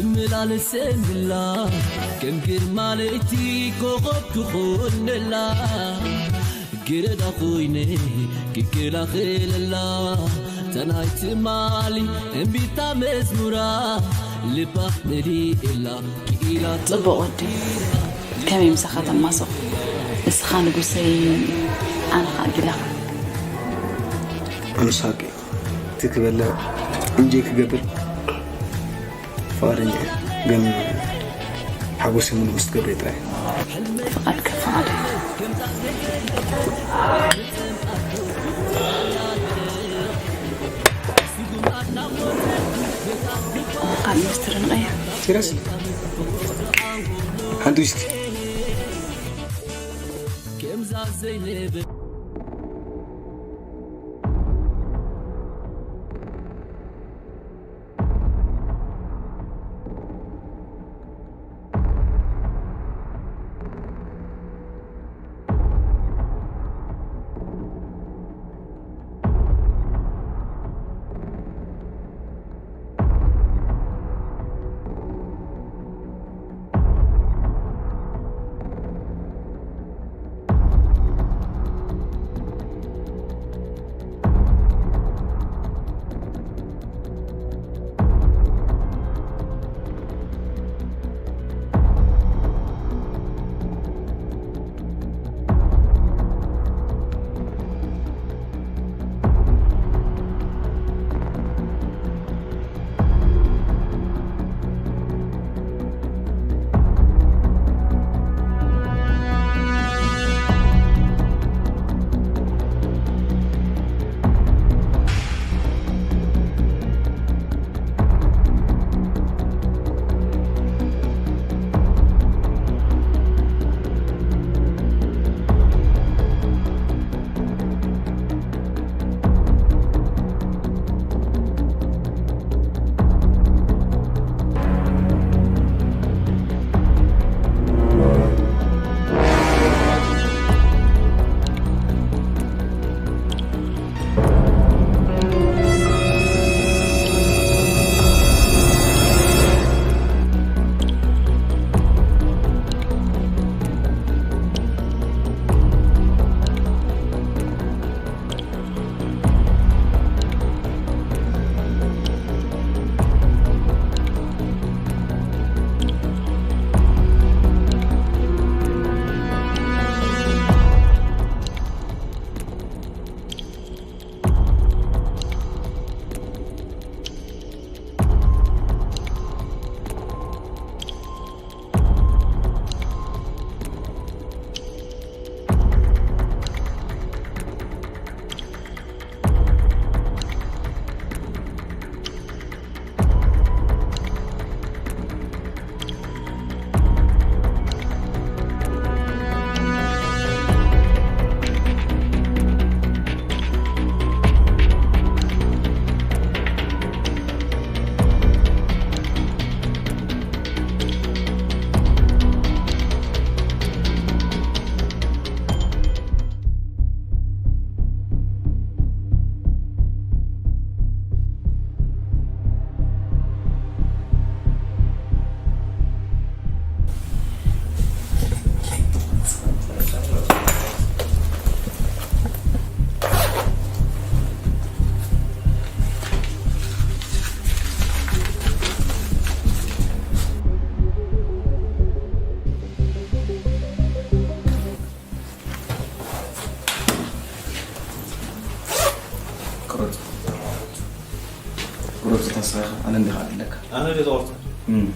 ትመላለሰላ ከም ግርማ ለይቲ ኮኸብ ትኾነላ ግረዳ ኮይነ ክከላኸለላ ተናይ ትማሊ እምቢታ መዝሙራ ልባ መሊእላ ክኢላ ጽቡቕ ወዲ፣ ከመይ ምሳኻ ተማስቕ? እስኻ ንጉሰይ፣ ኣነ ኸኣ ጊላኻ። ኣነስ ሓቂ እቲ ክበልዕ እንጀይ ክገብር ፍቓደኛ እየ፣ ግን ሓጎሰይ ሙሉእ ምስ ትገብሪ ጥራይ። ፍቓድካ ፍቓደይ። ኣብ ሚኒስትሪ ንቐይር። ኪሮስ፣ ሓንቲ ዊስኪ። ኣነ እንዲኻ ኣለካ። ኣነ ዶ ዝቆርጸ? እም።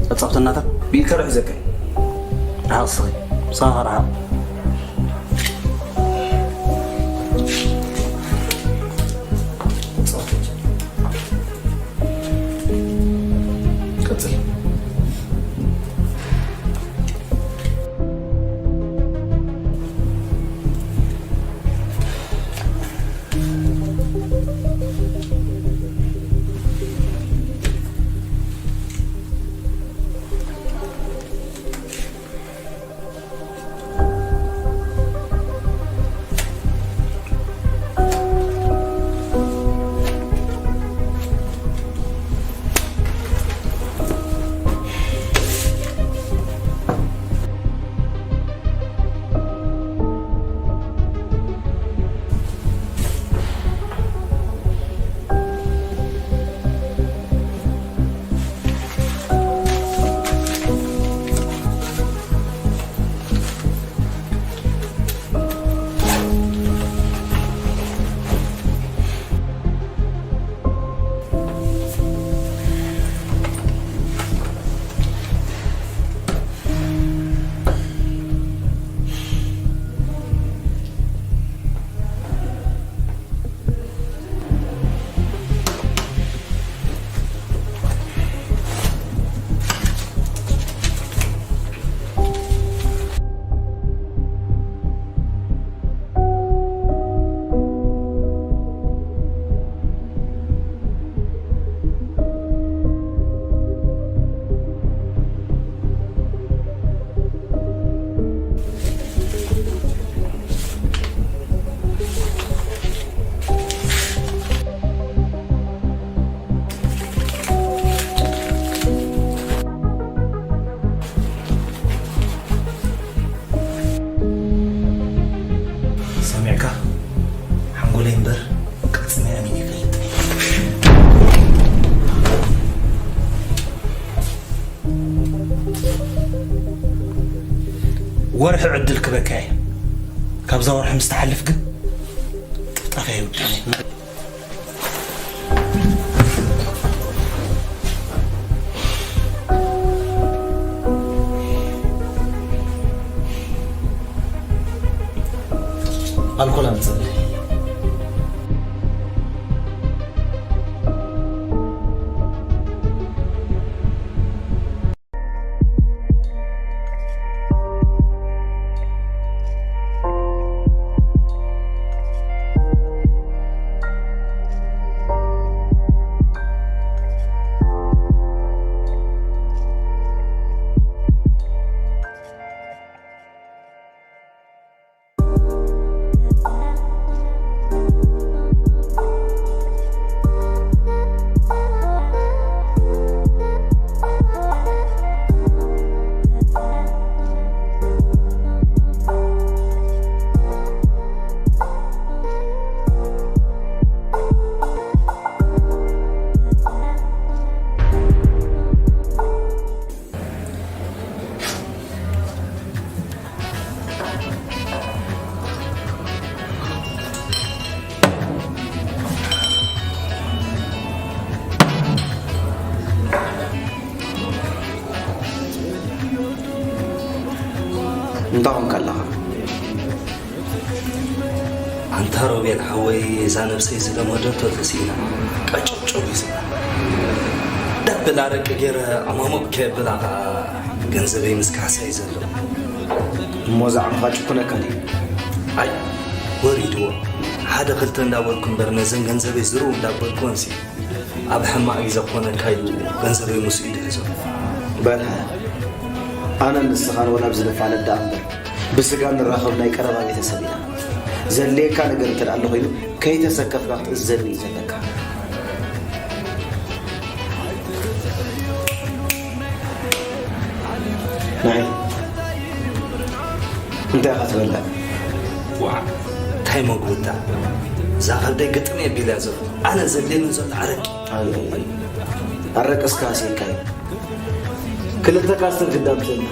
ጸብጻብ ተናታ ብኢድካ ዶ ሒዘካ? ርሓቕ ስኺ፣ ምሳኻ ርሓቕ። ቀጽል። ወርሒ ዕድል ክበካ እየ። ካብዛ ወርሒ ምስ ትሓልፍ ግን ጥፍጣፍ ኣይውድን እየ። ኣልኮል ኣምፅእ። እንታይ ኾንካ ኣለኻ? ኣንታ ሮቤል ሓወይ፣ እዛ ነብሰይ ዝለመደቶ ተስኢና ቀጨጨው እዩ ዝብላ። ዳብል ኣረቂ ገይረ ኣማሞቕ ከየብላ ኸዓ ገንዘበይ ምስ ካሕሳይ ዘሎ። እሞ እዛ ዓምኻ ጭኩነካ ድዩ? ኣይ፣ ወሪድዎ። ሓደ ክልተ እንዳበልኩ እምበር ነዘን ገንዘበይ ዝርው እንዳበልኩወንሲ ኣብ ሕማቕ እዩ ዘኮነካ ኢሉ ገንዘበይ ምስ ኢዱ ሒዞ። በርሀ፣ ኣነን ንስኻን ወላ ብዝንፋለጥ ደኣ እምበር ብስጋ ንራኸብ ናይ ቀረባ ቤተሰብ ኢና። ዘድልየካ ነገር እንተ ደኣ ኣሎ ኮይኑ ከይተሰከፍካ ክትእዝዘኒ እዩ ዘለካ። ንዒ፣ እንታይ ኢኻ ትበልዕ? ዋዕ፣ እንታይ መግብታ? እዛ ከብደይ ግጥም የቢላ ዘሎ። ኣነ ዘድልየኒ ዘሎ ኣረቂ። ኣይ፣ ኣይ፣ ኣይ። ኣረቂ እስከ ኣስኢልካ እዩ። ክልተ ካስትል ክዳምተልና።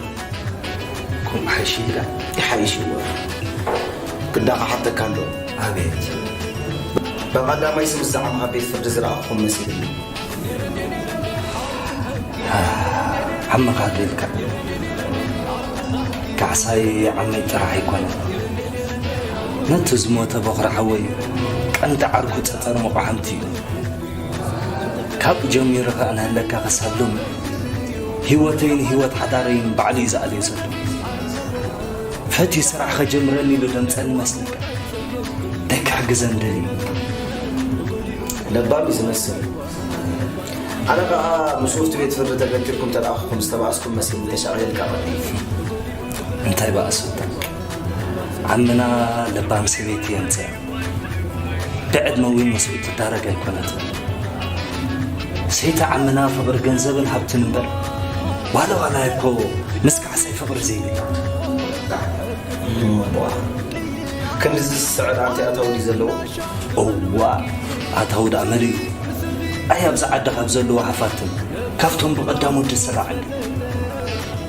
ከምኡ ሓይሽ ኢልካ? ይሓይሽ እዎ። ግዳ ክሓተካ ኣሎ። ኣቤት። ብቐዳማይ ስም ዝዓምኻ ቤት ፍርዲ ዝረኣኹኹም መሲሉኒ። ዓመኻ ጌልካ። ካሕሳይ ዓመይ ጥራሕ ኣይኮነን። ነቲ ዝሞተ በኹሪ ሓወይ ቀንዲ ዓርኩ ጸጸር መቋሕምቲ እዩ። ካብኡ ጀሚሩ ኸኣ ንህለካ ክሳብ ሎሚ ህይወተይን ህይወት ሓዳረይን ባዕሉ እዩ ዝኣልዮ ዘሎ። ፈትዩ ስራሕ ኸጀምረኒ ኢሉ ደምጸኒ መስለካ። እንታይ ክሕግዘን ደልዩ? ለባም እዩ ዝመስል። ኣነ ኸኣ ምስ ወፍቲ ቤት ፍርዲ ተገቲርኩም ተለኣኹኹም ዝተባእስኩም መሲልኒ ተሻቒለልካ ቀኒ። እንታይ ባእሱታ? ዓምና ለባም ሰበይቲ የምጽእ። ብዕድመ እውን ምስኡ ትዳረግ ኣይኮነትን። ሰይቲ ዓምና ፍቕሪ ገንዘብን ሃብትን እምበር፣ ዋላ ዋላ እኮ ምስ ካሕሳይ ፍቕሪ ዘይብላ። እሞ፣ ክንድዚ ዝስዕር ኣንታይ ኣታዊ ድዩ ዘለዎ? እዋ፣ ኣታዊ ደኣ መሊኡ። ኣይ፣ ኣብዚ ዓዲ ካብ ዘለዉ ሃፋትም፣ ካብቶም ብቐዳሞት ዝስራዕ እንዲ።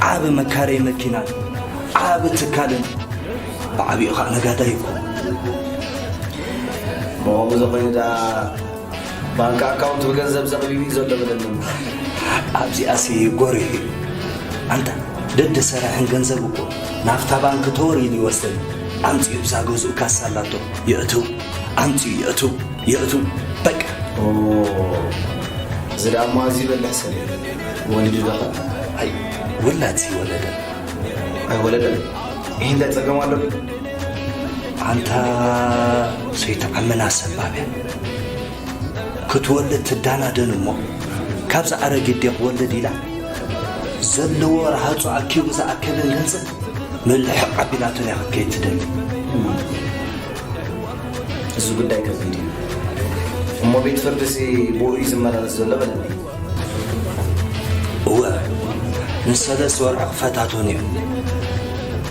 ዓቢ መካረይ መኪናን፣ ዓቢ ትካልን፣ ብዓቢኡ ኸዓ ነጋዳይ እኮ። ብኸምኡ ዝኾይኑ ደኣ ባንክ ኣካውንት ብገንዘብ ዘቕቢቡ እዩ ዘሎ በለኒ። ኣብዚኣሲ ጎሪሑ እዩ። ኣንታ ደዲ ሰራሕን ገንዘብ እኮ ናብታ ባንክ ተወር ኢሉ ይወስደኒ። ኣምጺኡ ብዛ ገዝኡ ካሳ ኣላቶ። የእትው፣ ኣምጺኡ የእትው፣ የእትው። በቃ። ኦ፣ እዚ ደኣ እሞ ኣዝዩ በልሕ ሰብ እዩ። ወሊዱ ዶ ኸ? ኣይ፣ ውላድሲ ወለደ። ኣይወለደን? ይህ እንታይ ጸገም ኣሎ? ኣንታ ሰይትዓመና ሰባብ እያ። ክትወልድ ትዳናደን እሞ፣ ካብዛ ኣረጊት ድየ ክወልድ ኢላ፣ ዘለዎ ረሃጹ ኣኪቡ ዝኣከበን ገንዘብ ምልሕቕ ኣቢላቶ እያ ክትከይድ ትደሊ። እዚ ጉዳይ ከቢድ እዩ። እሞ ቤት ፍርድሲ ብኡ እዩ ዝመላለስ ዘሎ በለኒ። እወ፣ ንሰለስተ ወርሒ ክፈታተኑ እዮም።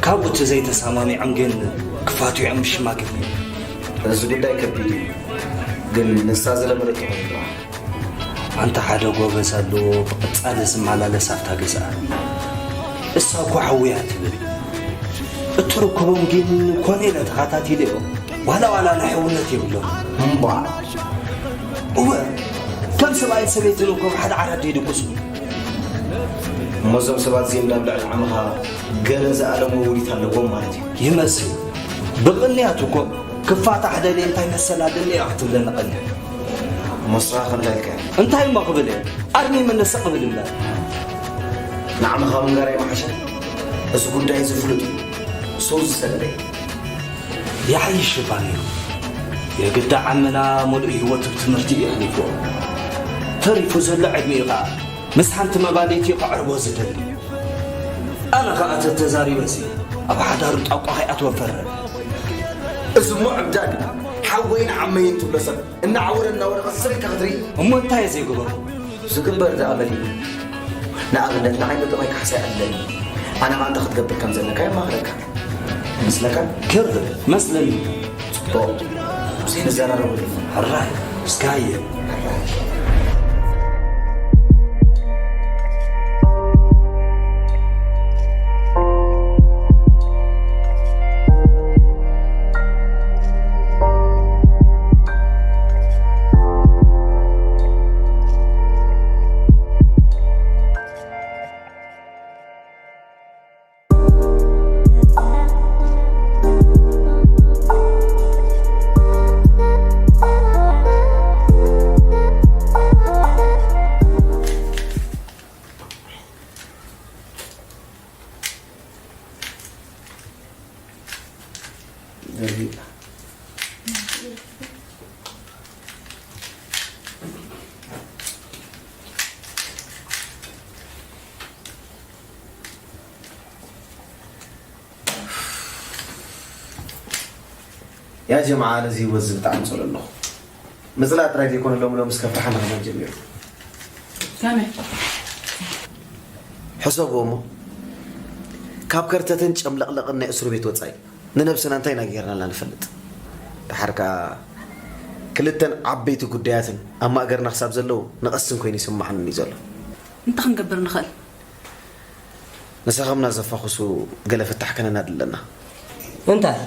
ካብኡ እቲ ዘይተሰማሚዖም ግን ክፋትዑ እዮም ብሽማግለ። እዚ ጉዳይ ከቢድ እዩ፣ ግን ንሳ ዝለመደቶ ኮይንዋ። ኣንታ ሓደ ጎበዝ ኣለዎ ብቐጻሊ ዝመላለስ ኣብታ ገዛኣ። እሳ እኮ ሓውያ ትብል። እትርክቦም ግን ኮነ ኢለ ተኸታቲለዮ። ዋላ ዋላ ናይ ሕውነት የብሎም። እምቧ። እወ፣ ከም ሰብኣይን ሰበይትን እኮ ሓደ ዓራት ይድቅሱ። እሞ እዞም ሰባት እዚኦም ናብ ልዕሊ ዓመኻ ገለ ዝኣለሞ ውዲት ኣለዎም ማለት እዩ። ይመስል። ብቕንያት እኮ ክፋታሕ ደልየ እንታይ መሰል ኣለኒ ኢኻ ክትብለኒ ቀንያ። እሞ ንስኻ ከ እንታይ ኢልካ? እንታይ እሞ ክብል እየ? ኣርሚ መለሰ ክብል እምበር። ንዓመኻ ምንጋር ኣይመሓሸን? እዚ ጉዳይ እዚ ፍሉጥ እዩ። ሱር ዝሰደደ እዩ። ይሓይሽ ሽፋን እዩ። የግዳ ዓመና ሙሉእ ህይወቱ ብትምህርቲ እዩ ኣሕሊፍዎ። ተሪፉ ዘሎ ዕድሚኡ ኸዓ ምስ ሓንቲ መባልይቲ ከዕርቦ ዝደሊ። ኣነ ኸዓ ተተዛሪበሲ ኣብ ሓዳሩ ጣቋ ከይኣትወ ፈርሕ። እዚ እሞ ዕብዳን እዩ። ሓወይን ዓመይን ትብሎ ሰብ እናዓወረ እናወደቐ ስቕ ኢልካ ክትርኢ። እሞ እንታይ እየ ዘይገበርኩ? ዝግበር ደኣ በሊ። ንኣብነት ንዓይ መጠማይ ካሕሳ ኣለኒ። ኣነ ኸዓ እንታይ ክትገብር ከም ዘለካ የማኽረካ። ይመስለካ? ክርር መስለኒ። ጽቡቕ። እዚ ንዘራረበሉ። ሕራይ፣ እስካየ። ያ ጀምዓ፣ ነዚ ህይወት እዚ ብጣዕሚ ጸሎ ኣለኹ። ምጽላእ ጥራይ ዘይኮነ፣ ሎሚ ሎሚ እስከ ፍርሓና ክኾን ጀሚሩ። ከመይ? ሕሰብዎ እሞ፣ ካብ ከርተትን ጨምለቕለቕን ናይ እስሩ ቤት ወጻኢ ንነብስና እንታይ ኢና ጌርናላ ንፈልጥ? ደሓር ከኣ ክልተን ዓበይቲ ጉዳያትን ኣብ ማእገርና ክሳብ ዘለዉ ንቐስን ኮይኑ ይስምዓኒ እዩ ዘሎ። እንታይ ክንገብር ንኽእል? ንሰኸምና ዘፋኹሱ ገለ ፍታሕ ከነናዲ ኣለና። እንታይ?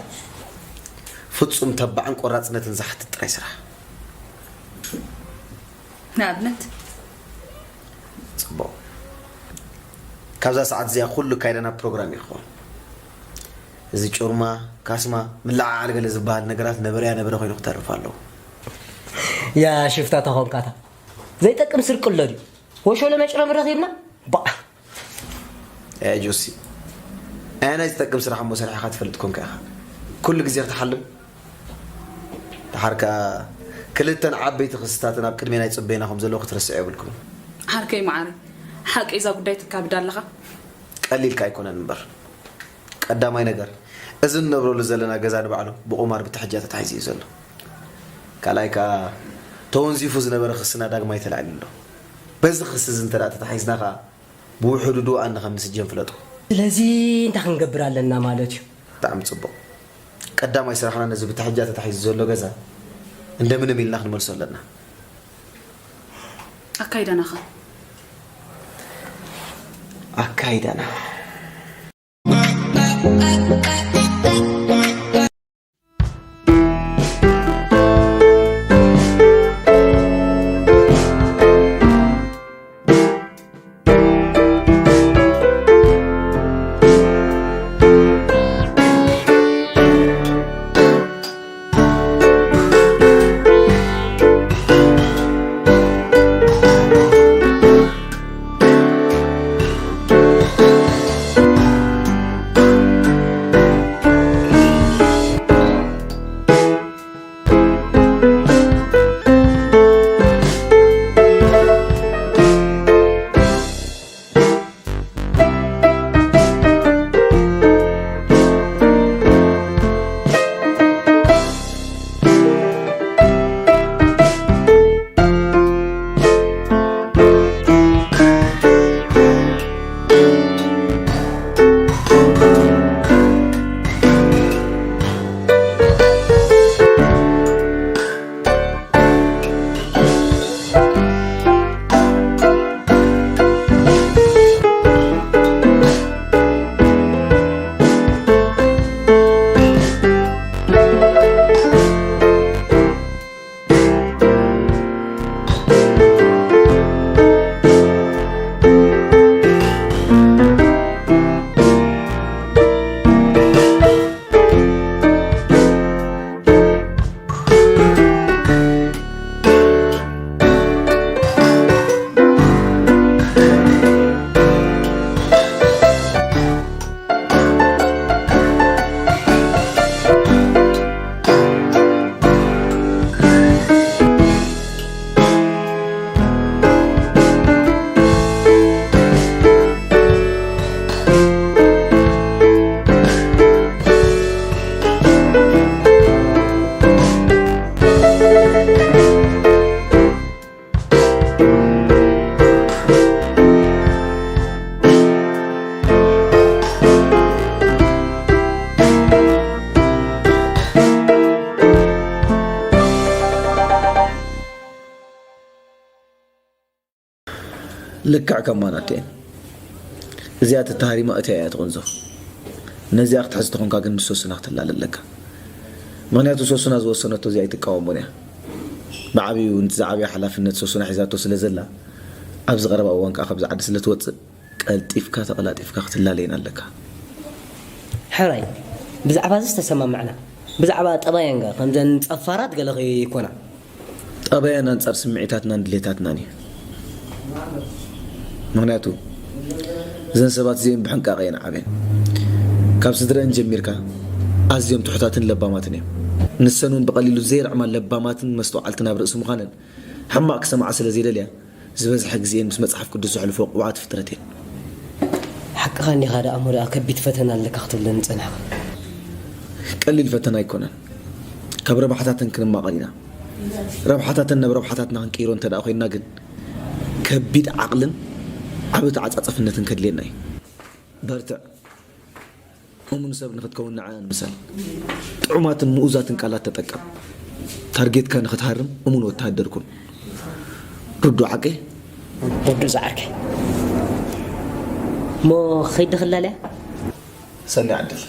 ፍጹም ተባዕን ቆራጽነትን ዝሓትት ጥራይ ስራሕ። ንኣብነት? ጽቡቕ። ካብዛ ሰዓት እዚኣ ኩሉ ኣካይዳና ፕሮግራም እዩ ክኸውን። እዚ ጩርማ፣ ካስማ፣ ምልዕዓል ገለ ዝበሃል ነገራት ነበረያ ነበረ ኮይኑ ክተርፍ ኣለዎ። ያ ሽፍታ ተኾንካታ። ዘይጠቅም ስርቂ ኣሎ ድዩ? ወሸሎ መጭረሚ ረኺብና? ባዕ። ኣያ ጆሲ፣ ኣያ ናይ ዝጠቅም ስራሕ እሞ ሰሪሕኻ ትፈልጥ ኮንካ ኢኻ። ኩሉ ግዜ ክትሓልም። ደሓር ከኣ ክልተን ዓበይቲ ክስታትን ኣብ ቅድሜና ይጽበዩና ከም ዘለዉ ክትርስዖ የብልኩምን። ዓርከይ መዓረይ፣ ሓቂ እዛ ጉዳይ ትካብዳ ኣለኻ? ቀሊልካ ኣይኮነን እምበር። ቀዳማይ ነገር፣ እዚ እንነብረሉ ዘለና ገዛ ንባዕሉ ብቑማር ብትሕጃ ተታሒዙ እዩ ዘሎ። ካልኣይ ከኣ፣ ተወንዚፉ ዝነበረ ክስና ዳግማይ ተላዒሉ ኣሎ። በዚ ክሲ እዚ እንተ ደኣ ተታሒዝና ከኣ፣ ብውሕዱ ድውኣን ከም ንስጀን ፍለጡ። ስለዚ እንታይ ክንገብር ኣለና ማለት እዩ? ብጣዕሚ ጽቡቕ። ቀዳማይ ስራሕና ነዚ ብትሕጃ ተታሒዙ ዘሎ ገዛ እንደምንም ኢልና ክንመልሶ ኣለና። ኣካይዳናኸ? ኣካይዳና። ልክዕ ከማናት እየን። እዚኣ ተተሃሪማ እቲኣ እያ ትቕንዞ። ነዚኣ ክትሕዝ ተኾንካ ግን ምስ ሶስና ክትላለ ኣለካ። ምኽንያቱ ሶስና ዝወሰነቶ እዚኣ ኣይትቃወሞን እያ። ብዓብዩ ነቲ ዝዓበየ ሓላፍነት ሶስና ሒዛቶ ስለ ዘላ፣ ኣብዚ ቀረባ እዋን ከኣ ካብዚ ዓዲ ስለ ትወጽእ፣ ቀልጢፍካ ተቐላጢፍካ ክትላለየን ኣለካ። ሕራይ፣ ብዛዕባ እዚስ ተሰማማዕና። ብዛዕባ ጠባየን ከ ከምዘን ጸፋራት ገለ ከይኮና? ጠባየን ኣንጻር ስምዒታትናን ድሌታትናን እዩ። ምኽንያቱ እዘን ሰባት እዚአን ብሕንቃቐ እየን ዓብየን። ካብ ስድረአን ጀሚርካ ኣዝዮም ትሑታትን ለባማትን እዮም። ንሰን እውን ብቐሊሉ ዘይርዕማ ለባማትን መስተውዓልትን ኣብ ርእሲ ምዃነን ሕማቕ ክሰምዓ ስለ ዘይደልያ ዝበዝሐ ግዜአን ምስ መጽሓፍ ቅዱስ ዘሕልፎ ቅቡዓት ፍጥረት እየን። ሓቅኻ እንዲኻ ደኣ እሞ ደኣ ከቢድ ፈተና ኣለካ ክትብለኒ ጸኒሕካ። ቀሊል ፈተና ኣይኮነን። ካብ ረብሓታተን ክንማቐል ኢና። ረብሓታተን ናብ ረብሓታትና ክንቅይሮ እንተ ደኣ ኮይንና ግን ከቢድ ዓቕልን ዓቢ ተዓጻጻፍነትን ከድልየና እዩ። በርትዕ። እሙን ሰብ ንኽትከውን ንዓኣን ምሰል። ጥዑማትን ምኡዛትን ቃላት ተጠቀም። ታርጌትካ ንኽትሃርም እሙን ወተሃደር ኩን። ርዱእ ዓርከይ? ርዱእ ዝዓርከይ። እሞ ኸይድ ዶ ክላለያ? ሰኒ ዓደይ።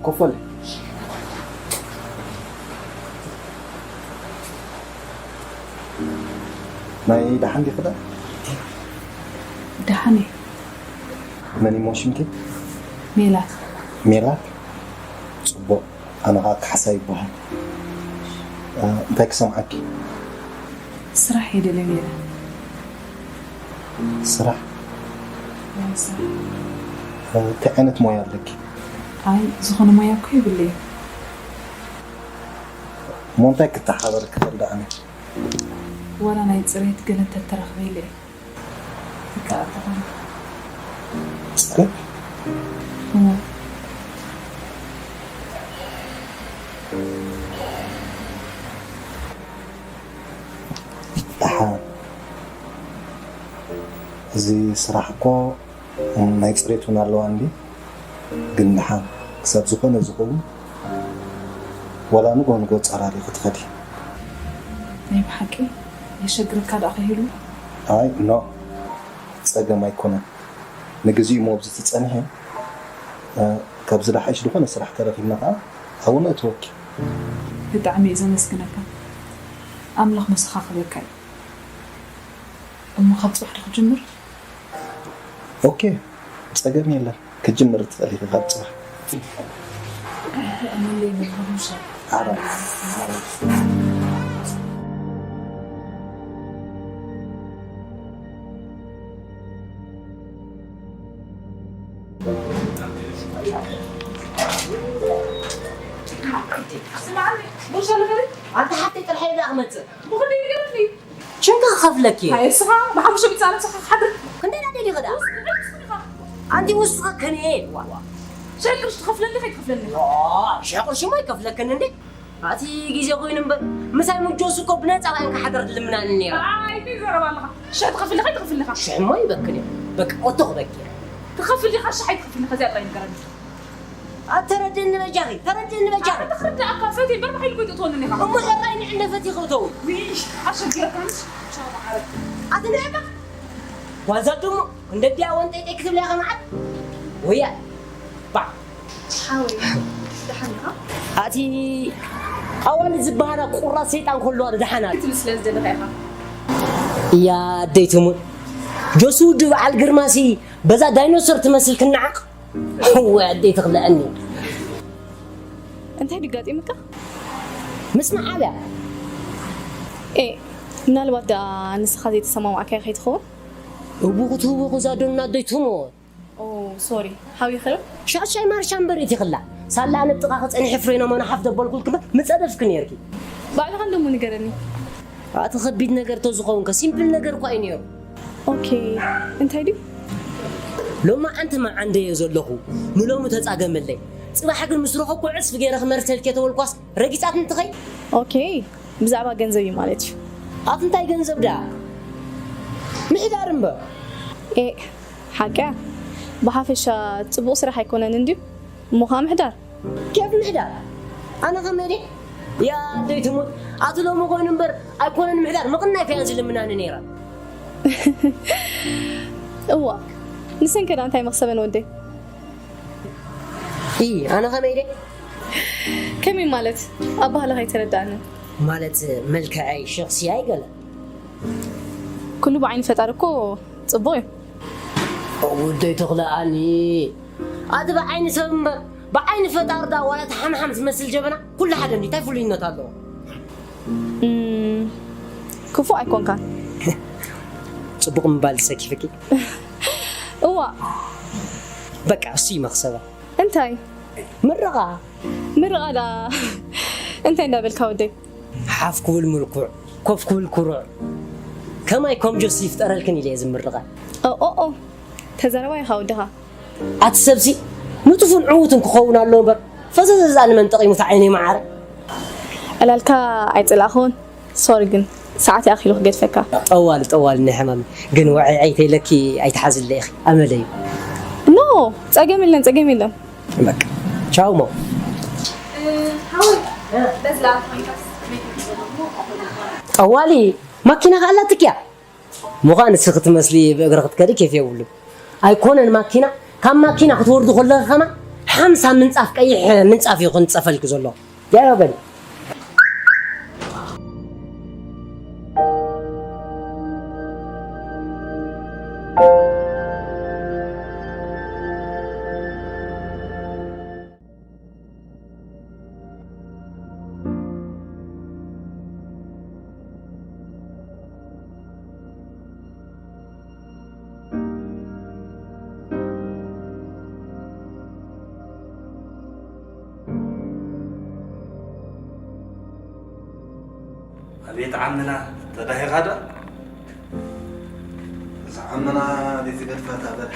ኮፈል ናይ ደሓን ዲኺ ደኣ? ደሓን እየ። መን እሞ ሽምኪ? ሜላት። ሜላት? ጽቡቕ። ኣነ ኸኣ ካሕሳ ይበሃል። እ፣ እንታይ ክሰምዓኪ? ስራሕ እየ ደልየ ነይረ። ስራሕ? ናይ ስራሕ። እ፣ እንታይ ዓይነት ሞያ ኣለኪ? ኣይ፣ ዝኾነ ሞያ እኮ የብለይን። እሞ እንታይ ክተሓባበረኪ ክኽእል ደኣ ኣነ? ዋላ ናይ ጽሬት ገለ እንተተረኽበ ኢለ እየ። ይከኣል ተኾይኑ። ጽሬት? እወ። ደሓን። እዚ ስራሕ እኮ ናይ ጽሬት እውን ኣለዋ እንዲ፣ ግን ደሓን ክሳብ ዝኾነ ዝኸውን ዋላ ንግሆ ንግሆ ጸራሪ ክትኸዲ። ናይ ብሓቂ የሸግረካ ደኣ ከይህሉ? ኣይ፣ ኖ፣ ጸገም ኣይኮነን። ንግዚኡ እሞ ኣብዚ ትጸንሒ፣ እ፣ ካብዚ ደሓይሽ ዝኾነ ስራሕ ተረኺብና ከኣ ኣብኡ ነእትወኪ። ብጣዕሚ እየ ዘመስግነካ። ኣምላኽ ምሳኻ ክበካ እዩ። እሞ ካብ ጽባሕ ዶ ክጅምር? ኦኬ፣ ጸገም የለን። ክጅምር ትኽእል ኢኺ ካብ ጽባሕ። ኣረ፣ ኣረ። ስምዓኒ፣ ቦርሳ ኣለካ ድዩ? ኣንታ ሓፍተይ ጥራሕ እየ ደኣ ክመጽእ። ብኽንደይ ንገረኒ? ሽምካ ክኸፍለኪ እየ። ሃየ፣ እስኻ ብሓሙሽተ ሚእቲ ነብስኻ ክትሓድር? ክንደይ ደኣ ደሊኺ ደኣ? ውስኺ፣ ውስኺ ኢኻ። ኣንቲ ውስኺ ከንየ፣ ዋ፣ ዋ። ሽሕ ቅርሺ ትኸፍለኒ ከይትኸፍለኒ? ዋ፣ ሽሕ ቅርሺ እሞ ኣይከፍለክን እንዴ? ኣቲ ግዜ ኮይኑ እምበር፣ ምሳይ ምጆስ እኮ ብነጻ እኳ እየን ክሓድር ዝልምናኒ ነይረን። ኣይ፣ እንታይ ትዛረብ ኣለኻ? ሽሕ ትኸፍለኒ ከይትኸፍለኒ? ሽሕ እሞ ይበክን እየ። በቃ፣ ኦቶ ክበኪ እየ። ትኸፍል ዲኻ፣ ሽሕ ኣይትኸፍልኒ፣ ከዚኣ ጥራይ ንገረኒ። ኣተረድእኒ በጃኺ፣ ተረድእኒ በጃኺ። ኣነ ክርዳእካ ፈትየ እምበር ብሓይሊ ከይትእትወኒ ኢኻ። እሞ ሕራይ ንዕንደ ፈቲኺ እተው። ውይ፣ ኣሸጊረካንስ። ቻው፣ መዓረይ። ኣቲ ንዕባ። ጓዛ ድሙ፣ እንደ ዲያ ወንጠይጠይ ክትብለያ ከመዓት? ወያ። ባ። ሓወይ፣ ደሓን ኢኻ? ኣቲ ኣዋልድ ዝበሃላ ቁራስ ሰይጣን ከለዋ ደሓና። ክትብል ስለ ዝደለኻ ኢኻ። እያ ኣደይ ትሙን። ጆሱ ውዲ በዓል ግርማሲ በዛ ዳይኖሶር ትመስል ክነዓቕ። ወይ ኣደይ ትኽልአኒ። እንታይ ድዩ ኣጋጢሙካ? ምስ መዓብያ። ኤ፣ ምናልባት ደኣ ንስኻ ዘይተሰማማዕካዮ ከይትኸውን? እቡ ክትህቡ ክዛ ዶ እናደይቱሞ? ኦ፣ ሶሪ። ሓቢኺ ዶ? ሻሻይ ማርሻ እምበር እቲ ክላ። ሳላ ኣነ ጥቓኺ ጸኒሐ ፍሬኖ መናሓፍ ደበልኩልኪ እምበር ምጸደፍኪ ነይርኪ። ባዕልኻ እንደሞ ንገረኒ። ኣቲ ከቢድ ነገር ተዝኸውን ከ ሲምፕል ነገር እኳ እዩ ነይሩ። ኦኬ፣ እንታይ ድዩ? ሎማዓንቲ መዓንደዮ ዘለኹ፣ ንሎሚ ተጻገመለይ። ጽባሕ ግን ምስ ረኸብኩ ዕጽፊ ገይረ ክመርተልኪ ተበልኳስ ረጊጻትኒ ትኸይድ። ኦኬ፣ ብዛዕባ ገንዘብ እዩ ማለት እዩ። ኣቲ እንታይ ገንዘብ ደኣ? ምሕዳር እምበር። ኤ፣ ሓቅያ፣ ብሓፈሻ ጽቡቕ ስራሕ ኣይኮነን እንድዩ። እሞ ኸኣ ምሕዳር። ኬፍ ምሕዳር? ኣነ ኸመይ ድየ? ያ ኣደይ ትሙት፣ ኣቲ ሎሚ ኾይኑ እምበር ኣይኮነን ምሕዳር፣ ምቕናይ ከያን ዝልምናኒ ነይራ። እዋ፣ ንሰን ከ እንታይ መኽሰበን ወደይ? ኢ፣ ኣነ ኸመይ ድየ? ከመይ ማለት? ኣባህላ ከይተረዳእኒ። ማለት መልክዐይ፣ ሸኽስያይ ገለ። ኩሉ ብዓይኒ ፈጣሪ እኮ ጽቡቕ እዩ። ወደይ ተኽለኣኒ። ኣቲ ብዓይኒ ሰብ እምበር፣ ብዓይኒ ፈጣሪ ደኣ ዋላ እቲ ሓምሓም ዝመስል ጀበና ኩሉ ሓደ እንዲ፣ እንታይ ፍሉይነት ኣለዎ? እም፣ ክፉእ ኣይኮንካን። ጽቡቕ ምባል ዝሰኪፍኪ? እዋ። በቃ፣ እሱ እዩ መኽሰባ። እንታይ? ምርቓ። ምርቓ ደኣ እንታይ እንዳበልካ ወደይ? ሓፍ ክብል ምልኩዕ፣ ኮፍ ክብል ኩሩዕ። ከማይ ኮም ጆሲ ይፍጠረልክን ኢለ እየ ዝምርቓ። ኦ፣ ኦ፣ ኦ። ተዛረባ ኢኻ ወድኻ። ኣቲ ሰብሲ ንጡፍን ዕዉትን ክኸውን ኣለዎ እምበር፣ ፈዘዘ ዝኣሊ መን ጠቒሙ እቲ ዓይነይ መዓረ። ዕላልካ ኣይጸላእኹን። ሶሪ ግን፣ ሰዓት ይኣኺሉ ክገድፈካ። ጠዋሊ፣ ጠዋሊ ናይ ሕማም። ግን ወዐይ ዓይተይ ለኪ ኣይትሓዝለ ኢኺ። ኣመለይ። ኖ፣ ጸገም የለን፣ ጸገም የለን። በቃ። ቻው ሞ። እ፣ ሓወይ፣ በዝላ፣ ጠዋሊ፣ ማኪና ከኣላትኪያ? ምዃን ንስኺ ትመስሊ ብእግሪ ክትከዲ ኬፍ የብሉን። ኣይኮነን ማኪና፣ ካብ ማኪና ክትወርዱ ከለኺ ከማን ሓምሳ ምንጻፍ ቀይሕ ምንጻፍ እዩ ክንጸፈልኪ ዘሎ። ያዮ በሊ። ኣቤት ዓምና፣ ተዳሂኻ ዶ? እዛ ዓምና ዘይትገድፋ እታ በል።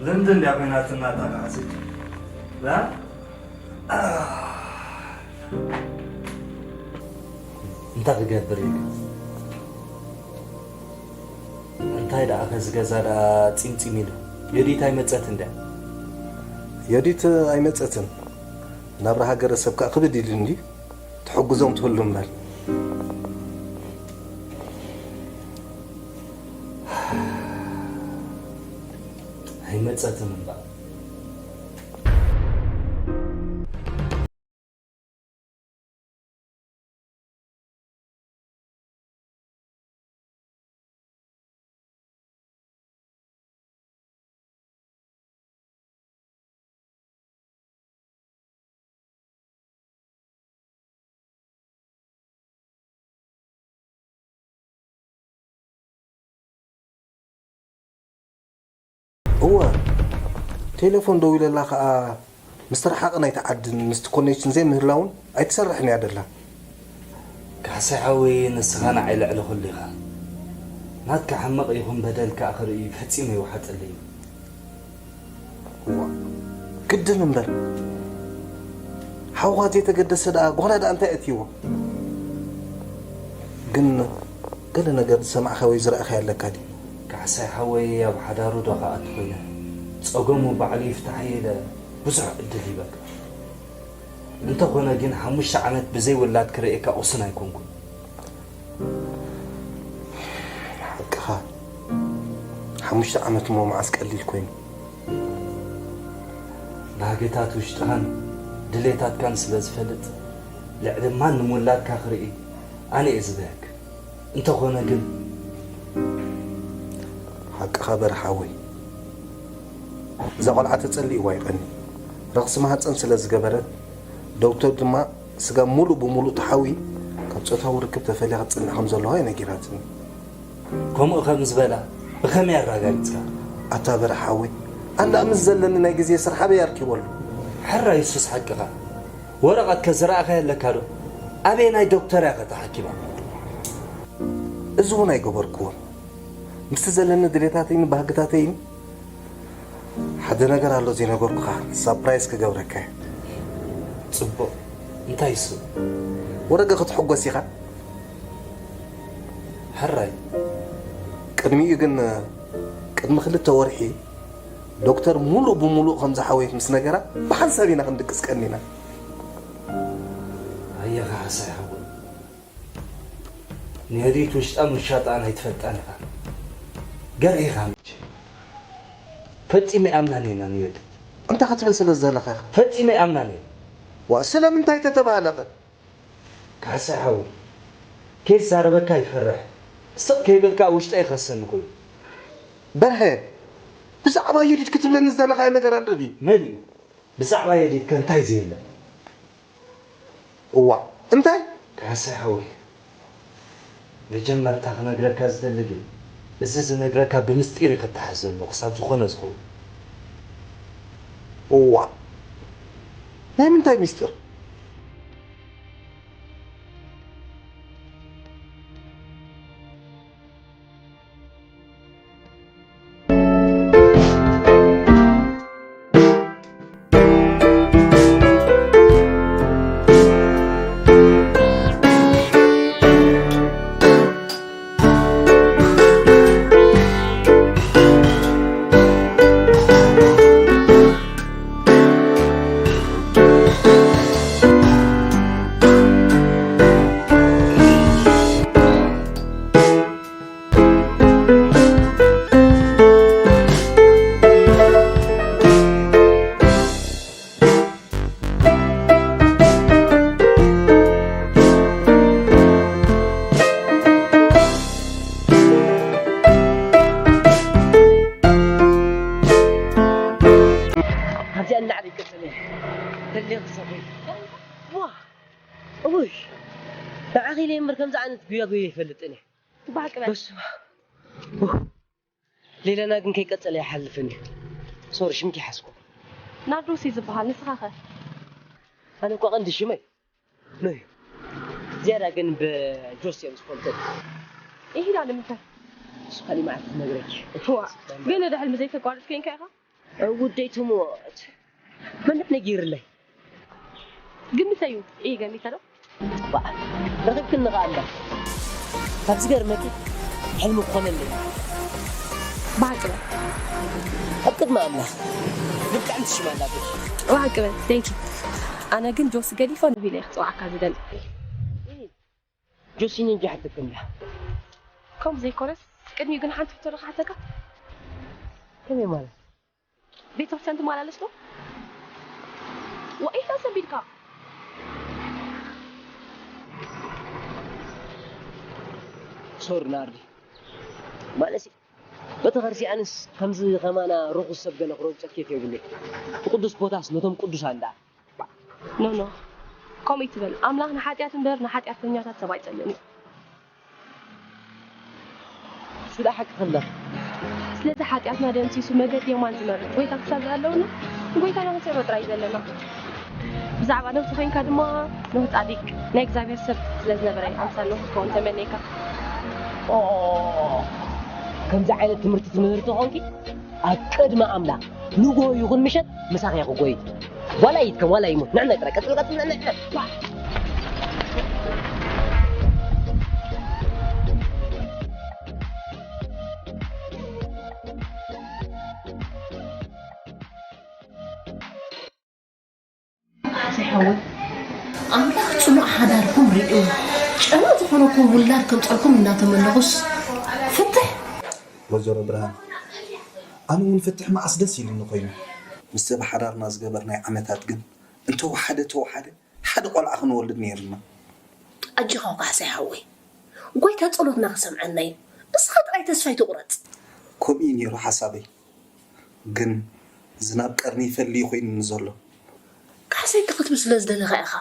ልምዲ እንድያ ኮይናትና እታ መዓስ። እ? እንታይ ክገብር እዩ? እንታይ ደኣ ከዚ ገዛ ደኣ ጺምጺም ኢሉ። ዮዲት ኣይመጸትን ድያ? ዮዲት ኣይመጸትን። ናብራ ሃገረ ሰብ ከኣ ክብድ ኢሉ እንድዩ። ትሕግዞም ትህሉ እምበር። ኣይመጸትን እምበር። እወ፣ ቴሌፎን ደዊለላ ኸኣ ምስትርሓቕ ናይቲ ዓድን ምስቲ ኮኔክሽን ዘይምህላውን ኣይትሰርሕን እያ ደላ። ካሕሳይ ሓወይ፣ ንስኻ ንዓይ ልዕሊ ኩሉ ኢኻ። ናትካ ሕመቕ ይኹን በደል ከኣ ክርእዩ ፈጺሙ ኣይወሓጠለይን። እዋ፣ ግድን እምበር። ሓውኻ ዘይተገደሰ ደኣ፣ ጓላ ደኣ እንታይ ኣእትይዎ? ግን ገለ ነገር ዝሰማዕካ ወይ ዝረኣኻዮ ኣለካ ድዩ? ካሕሳይ ሓወይ፣ ኣብ ሓዳሩ ዶ ክኣቱ ኮይነ? ጸገሙ ባዕሉ ይፍታሕ ኢለ ብዙሕ ዕድል ይበካ። እንተኾነ ግን ሓሙሽተ ዓመት ብዘይ ውላድ ክርእየካ ቁሱን ኣይኮንኩን። ሓቅኻ፣ ሓሙሽተ ዓመት እሞ መዓስ ቀሊል ኮይኑ። ባህግታት ውሽጥኻን ድሌታትካን ስለ ዝፈልጥ፣ ልዕሊ ማንም ውላድካ ክርኢ ኣነ እየ ዝበህግ። እንተኾነ ግን፣ ሓቅኻ በርሓ ሓወይ፣ እዛ ቆልዓ ተጸሊእዋ ይቐኒ። ረኽሲ ማህፀን ስለ ዝገበረት፣ ዶክተር ድማ ስጋ ሙሉእ ብሙሉእ ተሓዊ ካብ ጾታዊ ርክብ ተፈልያ ክትጽንዕ ከም ዘለዋ እዩ ነጊራትኒ። ከምኡ ከም ዝበላ ብኸመይ ኣረጋጊጽካ? ኣታ በርሓ ሓወይ፣ ኣንዳ ምስ ዘለኒ ናይ ግዜ ስራሕ ኣበይ ኣርኪበሉ? ሕራይ እሱስ ሓቅኻ። ወረቐትከ ዝረኣኻዮ ኣለካ ዶ? ኣበየናይ ዶክተር እያ ከ ተሓኪማ? እዚ እውን ኣይገበርክዎን። ምስቲ ዘለኒ ድሌታተይን ባህግታተይን ሓደ ነገር ኣሎ ዘይነገርኩኻ፣ ሳፕራይዝ ክገብረካ እየ። ጽቡቕ። እንታይ እሱ? ወረገ ክትሕጎስ ኢኻ። ሕራይ። ቅድሚኡ ግን፣ ቅድሚ ክልተ ወርሒ ዶክተር ሙሉእ ብሙሉእ ከም ዝሓወየት ምስ ነገራ፣ ብሓንሳብ ኢና ክንድቅስ ቀኒና። ኣየኻ ሓሳይ ሓወይ። ንህድኢት ውሽጣን ውሻጣን ኣይትፈልጣን ኢኻ። ገርኢኻ ምች። ፈጺመ ኣይኣምናን እየ ንዮዲት። እንታይ ክትብል ስለ ዘለኻ ኢኻ? ፈጺመ ኣይኣምናን እየ። ዋ፣ ስለምንታይ ተተባህለኸ? ካሕሳይ ሓወይ፣ ከይዛረበካ ይፈርሕ። ስቕ ከይበልካ ውሽጠይ ይኸሰኒ ኮይኑ። በርሀ፣ ብዛዕባ ዮዲት ክትብለኒ ዝደለኻዮ ነገር ኣሎ ድዩ? መን እዩ? ብዛዕባ ዮዲት ከ እንታይ ዘየለ? እዋ፣ እንታይ? ካሕሳይ ሓወይ፣ መጀመርታ ክነግረካ ዝደሊ ግን፣ እዚ ዝነግረካ ብምስጢር እዩ ክተሓዝ ዘለዎ፣ ክሳብ ዝኾነ ዝኸውን። እዋ፣ ናይ ምንታይ ምስጢር? ካብዚኣ ንላዕሊ ይቀጽል እየ። ተሊኽ ሰኺ። ዋ! እውይ! ንዓኺ ኢለ እምበር ከምዚ ዓይነት ጉያ ጉየ ኣይፈልጥን እየ። ብሓቂ በል። በስመ ኣብ። ሌላና ግን ከይቀጸለ ይሓልፍን እዩ። ሶሪ፣ ሽምኪ ሓዝኩ። ናርዶስ እዩ ዝበሃል፣ ንስኻ ኸ? ኣነ እኳ ቀንዲ ሽመይ ኖ እዩ። ዝያዳ ግን ብጆስ እዮም ዝፈልጡ። ኢሂዳ ንምንታይ? እሱ ካሊእ መዓልቲ ክነግረኪ። ዋ፣ ገለ ድሕልሚ ዘይተቋርጽ ኮይንካ ኢኻ? ውደይ ትሞት። መን ነጊርለይ? ግምተዩ። እየ ገሚተ ዶ? ባእ፣ ረኺብክኒ ኸኣ እምበር። ካብ ዝገርመኪ፣ ሕልሚ ክኾነለይ። ብሓቂ በል። ኣብ ቅድሚ ኣምላኽ፣ ብጣዕሚ ትሽማ ኣላትኪ። ብሓቂ በል፣ thank you። ኣነ ግን ጆሲ ገዲፈ ንቢለ እየ ክጽውዓካ ዝደሊ። ጆሲ ንንጃ ሕትክንዳ። ከምኡ ዘይኮነስ፣ ቅድሚኡ ግን ሓንቲ ሕቶ ዶ ክሓተካ? ከመይ ማለት? ቤተክርስትያን ትመላለስ ዶ? ወኢላ ሰቢድካ? ሶሪ ናርዲ። ማለሲ፣ በተክርስትያንስ ከምዚ ከማና ርኹስ ሰብ ገለ ክረግጾ ኬፍ የብሉን። ብቅዱስ ቦታስ ነቶም ቅዱሳን ደኣ። ኖ፣ ኖ። ከምኡ ይትበል። ኣምላኽ ንሓጢኣት እምበር ንሓጢኣተኛታት ሰብ ኣይጸልእን እዩ። እሱ ደኣ ሓቂ ከለኺ። ስለዚ ሓጢኣትና ደምሲሱ መገዲ የማን ዝመርሕ ጎይታ ክሳብ ዝሃለወና ንጎይታና ክንስዕሮ ጥራይ እዩ ዘለና። ብዛዕባ ኖህ ተኾይንካ ድማ ኖህ ጻዲቅ ናይ እግዚኣብሔር ሰብ ስለ ዝነበረ እዩ ኣምሳል ኖህ ክትከውን ተመነየካ። ኦ፣ ከምዚ ዓይነት ትምህርቲ ትምህርቲ ተኾንኪ ኣብ ቅድሚ ኣምላኽ ንግሆ ይኹን ምሸት ምሳኺ እየ ክጎይ። ዋላ ይድከም ዋላ ይሙት ንዕና ጥራይ ቀጽል ቀጽል ንዕና። ኣምላኽ ጽኑዕ ሓዳርኩም ርእዩ፣ ጨና ዝኾነኩም ውላድ ከምጸልኩም እናተመነኹስ ፍትሕ። ወይዘሮ ብርሃን፣ ኣነ እውን ፍትሕ መዓስ ደስ ኢሉኒ ኮይኑ። ምስ ሰብ ሓዳርና ዝገበርናዮ ዓመታት ግን እንተወሓደ ተወሓደ ሓደ ቆልዓ ክንወልድ ነይርና። ኣጆኻ ካሕሳይ ሓወይ፣ ጎይታ ጸሎትና ክሰምዓና እዩ። እስኻ ጥራይ ተስፋ ኣይትቑረጽ። ከምኡ እዩ ነይሩ ሓሳበይ፣ ግን ዝናብ ቀርኒ ይፈሊ ኮይኑኒ ዘሎ። ካሕሳይ ክትብል ስለ ዝደለኻ ኢኻ።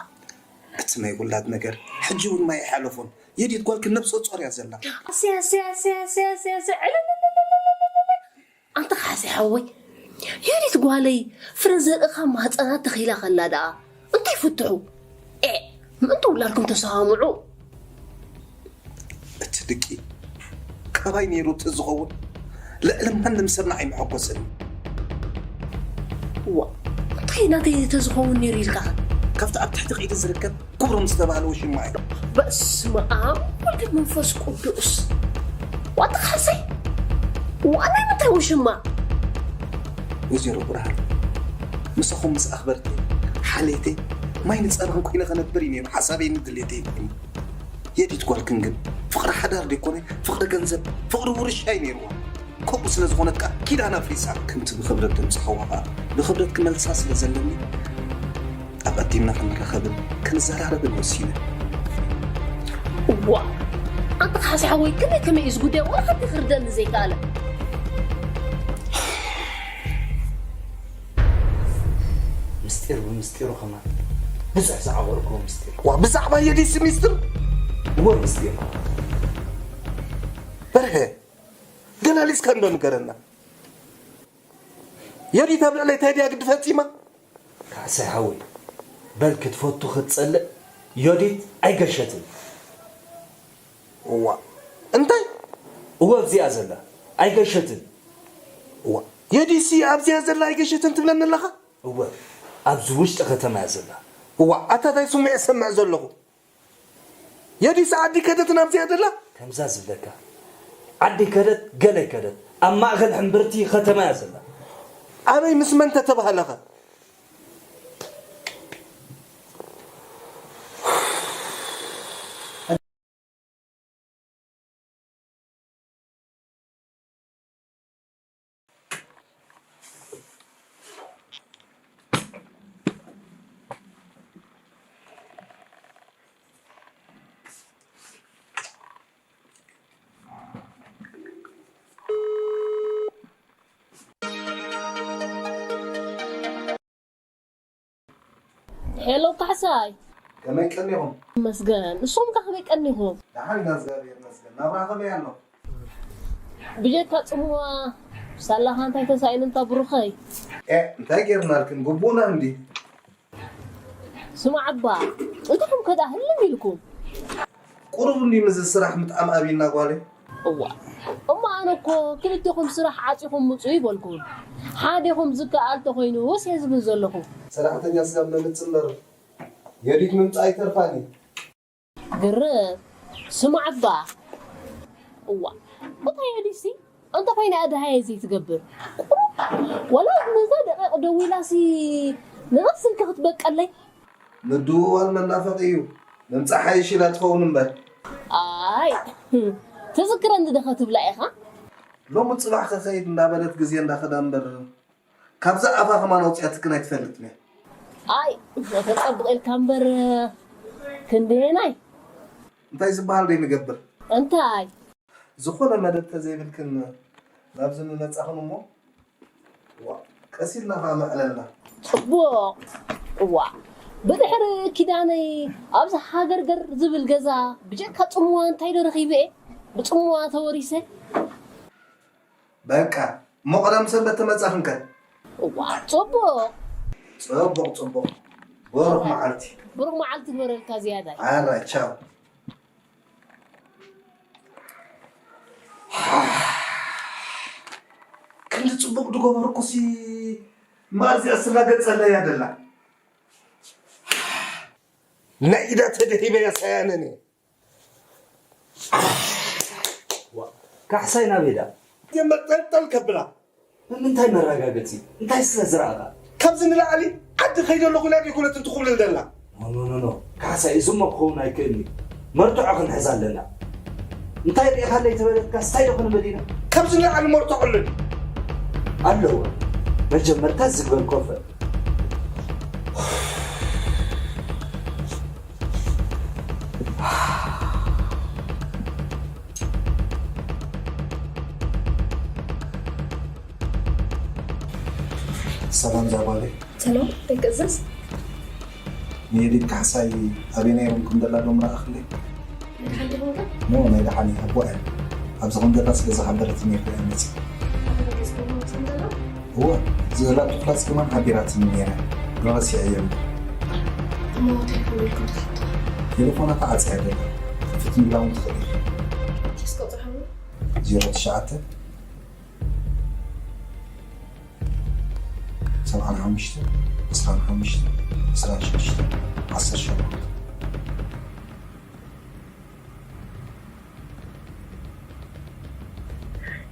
እቲ ናይ ውላድ ነገር ሕጂ እውን ማይ ኣይሓለፎን። የዲት ጓልክን ነብሰ ጾር እያ ዘላ። ኣሰይ ኣሰይ ኣሰይ ኣሰይ ኣሰይ ኣሰይ ዕልልልልልልልልልል። ኣንታ ካሕሳይ ሓወይ፣ የዲት ጓለይ ፍረ ዘርእኻ ማህፀና ተኺላ ከላ ደኣ እንታይ ፍትሑ? ኤ ምእንቲ ውላድኩም ተሰማምዑ። እቲ ድቂ ካባይ ነይሩ ተዝኸውን ልዕሊ ማንም ሰብ ንዓይ መሐጎሰኒ። ዋ እንታይ ናተይ ተዝኸውን ነይሩ ኢልካ ካብቲ ኣብ ትሕቲ ቂዲ ዝርከብ ክብሮም ዝተባህለ ውሽማ እዩ። በስመ ኣብ ወልድ መንፈስ ቅዱስ። ዋታ ካሕሳይ ዋናይ ምንታይ ውሽማ? ወይዘሮ ብርሃን ምሳኹም ምስ ኣኽበርተይ ሓልየተይ ማይ ንፀባን ኮይነ ከነብር እዩ ነይሩ ሓሳበይን ድሌተይን ኮይኑ። የዲት ጓልክን ግን ፍቕሪ ሓዳር ደይኮነ ፍቕሪ ገንዘብ ፍቕሪ ውርሻ እዩ ነይርዋ። ከምኡ ስለ ዝኾነት ከኣ ኪዳን ኣፍሪሳ። ከምቲ ብኽብረት ደምፅኸዋ ከኣ ብኽብረት ክመልሳ ስለ ዘለኒ ኣቐዲምና ክንራኸብን ክንዘራረብን ወሲነ። እዋ ኣንታ ካሕሳይ ሓወይ ከመይ ከመይ እዩ እዚ ጉዳይ ዋላ ሓንቲ ክርደኒ ዘይከኣለ። ምስጢር ብምስጢሩ ከማን ብዙሕ ዝዓበርክዎ ምስጢር። ዋ ብዛዕባ የዲሲ ሚስጥር? እወ ምስጢር። በርሀ ገላሊስካ እንዶ ንገረና። የዲት ኣብ ልዕለይ እንታይ ድያ ግዲ ፈጺማ? ካሕሳይ ሓወይ በል ክትፈቱ ክትጸልእ ዮዲት ኣይገሸትን። እዋ እንታይ? እወ ኣብዚኣ ዘላ ኣይገሸትን። እዋ የዲሲ ኣብዚኣ ዘላ ኣይገሸትን ትብለኒ ኣለኻ? እወ ኣብዚ ውሽጢ ከተማ እያ ዘላ። እዋ ኣታ ታይ ስምዒ እሰምዕ ዘለኹ? የዲስ ዓዲ ከደት ናብዚኣ ደላ? ከምዛ ዝብለካ ዓዲ ከደት ገለ ከደት ኣብ ማእኸል ሕምብርቲ ኸተማ እያ ዘላ። ኣበይ ምስ መን ተተባህለኸ? ሄሎ ካሕሳይ። ከመይ ቀኒኹም? ይመስገን። ንስኹም ከ ከመይ ቀኒኹም? ደሓን ኢና እግዚኣብሔር ይመስገን። ናብራ ከመይ ኣሎ? ብጀካ ጽምዋ ሳላኻ እንታይ ተሳኢኑ እንታ ብሩኸይ? ኤ እንታይ ጌርናልክን? ግቡእና እንዲ። ስማዕ እባ እንተኹም ከዳ ህልም ኢልኩም። ቁሩብ እንዲ ምዚ ስራሕ ምጥዓም ኣብይና ጓለይ። እዋ እሞ ኣነ እኮ ክልቴኹም ስራሕ ዓጺኹም ምጹ ይበልኩም። ሓዴኹም ዝከኣል ተኾይኑስ እየ ዝብል ዘለኹ። ሰራሕተኛ ስጋብ ነምጽእ እምበር የዲት ምምጻእ ኣይተርፋን እዩ። ግርም ስማዕ እባ። እዋ እታ የዲትሲ እንተ ኮይና እያ ደሃየ ዘይትገብር። ቁሩብ ወላ ነዛ ደቂቕ ደዊላሲ ነዛ ስልኪ ክትበቀለይ። ምድውዋል መናፈቒ እዩ። ምምጻእ ሓይሽ ኢላ ትኸውን እምበር። ኣይ ትዝክረኒ ዶ ኸትብላ ኢኻ? ሎሚ ጽባሕ ኸኸይድ እንዳበለት ግዜ እንዳኸዳ እምበር ካብዛ ኣፋ ኸማን ኣውጺኣትክን ኣይትፈልጥን እያ። ኣይ ተጸብቕ ኢልካ እምበር ክንደየናይ? እንታይ ዝበሃል ደይንገብር? እንታይ? ዝኾነ መደብ ተዘይብልክን ናብዚ ምመጻኽን እሞ ዋ ቀስ ኢልና ኸዓ መዕለልና። ጽቡቕ እዋ ብድሕሪ ኪዳነይ ኣብዚ ሃገርገር ዝብል ገዛ ብጀካ ጽምዋ እንታይ ዶ ረኺበ እየ ብጽምዋ ተወሪሰ። በቃ እሞ ቀዳም ሰንበት ተመጻኽን ከ። እዋ ጽቡቕ። ጽቡቕ ጽቡቕ ብሩኽ መዓልቲ። ብሩኽ መዓልቲ ግበረልካ ዝያዳይ። ኣራይ ቻው። ክንዲ ጽቡቕ ዝገበርኩሲ እምበኣር እዚኣ ስላ ገጸለያ ደላ ናይ ኢዳ ተደሂበያ ሳያነኒ ካሕሳይ ናበይ ደኣ? የመጠልጠል ከብላ ንምንታይ መረጋገጺ እንታይ ስለ ዝረኣኻ? ካብዚ ንላዕሊ ዓዲ ከይደ ኣለኹ ኢላ ዲኮነት እንትኹብልል ደላ። ኖ ኖ ኖ ኖ፣ ካሕሳይ፣ እዚሞ ክኸውን ኣይክእልን እዩ። መርትዖ ክንሕዝ ኣለና። እንታይ ርኢኻለይ ተበለትካ? ስታይ ዶ ክንብል ኢና? ካብዚ ንላዕሊ መርትዖ ኣሎ ድዩ? ኣለዎ። መጀመርታ ዝግበር ኮፈ። ሰላም ዛጓለይ። ሰላም፣ እንታይ ክእዘዝ? ንየዲት ካሕሳይ ኣበየናይ ሩም ከም ዘላ ዶ ምረኣኽለይ? ናይ ደሓን ዲኹም ከ? ኖ፣ ናይ ደሓን እየ፣ ኣቦኣ እየ። ኣብዚ ከም ዘላ ስለ ዝሓበረትኒ እየ ክሪኣ መፂእ። ኣበየናይ ሩም ከም ዘላ? እወ፣ ዝእላቱ ክላስ ከማን ሓቢራትኒ ነይራ። ረሲዐዮ እምበር። እሞ ቴሌፎን ኢልኩም ትኸፍቱ? ቴሌፎና ተዓፅያ ደላ። ክትፍትንላ እውን ትኽእል ኢኺ። እስኪ ቁፅሪ ሃብኒ። ዜሮ ትሽዓተ፣ ሰብዓን ሓሙሽተ፣ ዕስራን ሓሙሽተ፣ ዕስራን ሽዱሽተ፣ ዓሰርተ ሸሞንተ።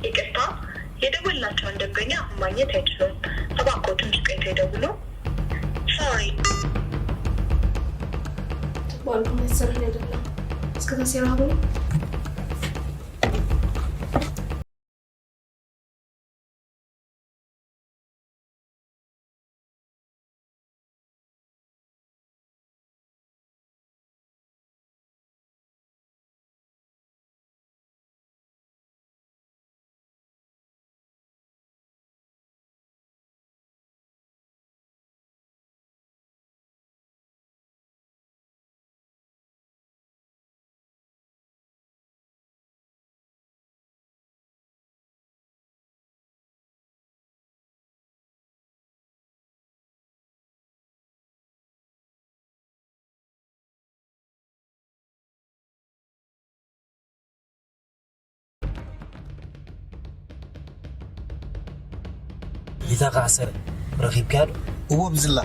ይቅርታ፣ የደወልናቸውን ደንበኛ አሁን ማግኘት አይችሉም። እባክዎ ትንሽ ቆይተው ይደውሉ። ሶሪ። ትባልኩም መሰርሕ አይደለም። እስከ ታሴራ ሀገሩ ሊታ ካሕሳይ ረኺብካያ ዶ? እወ ብዝላ።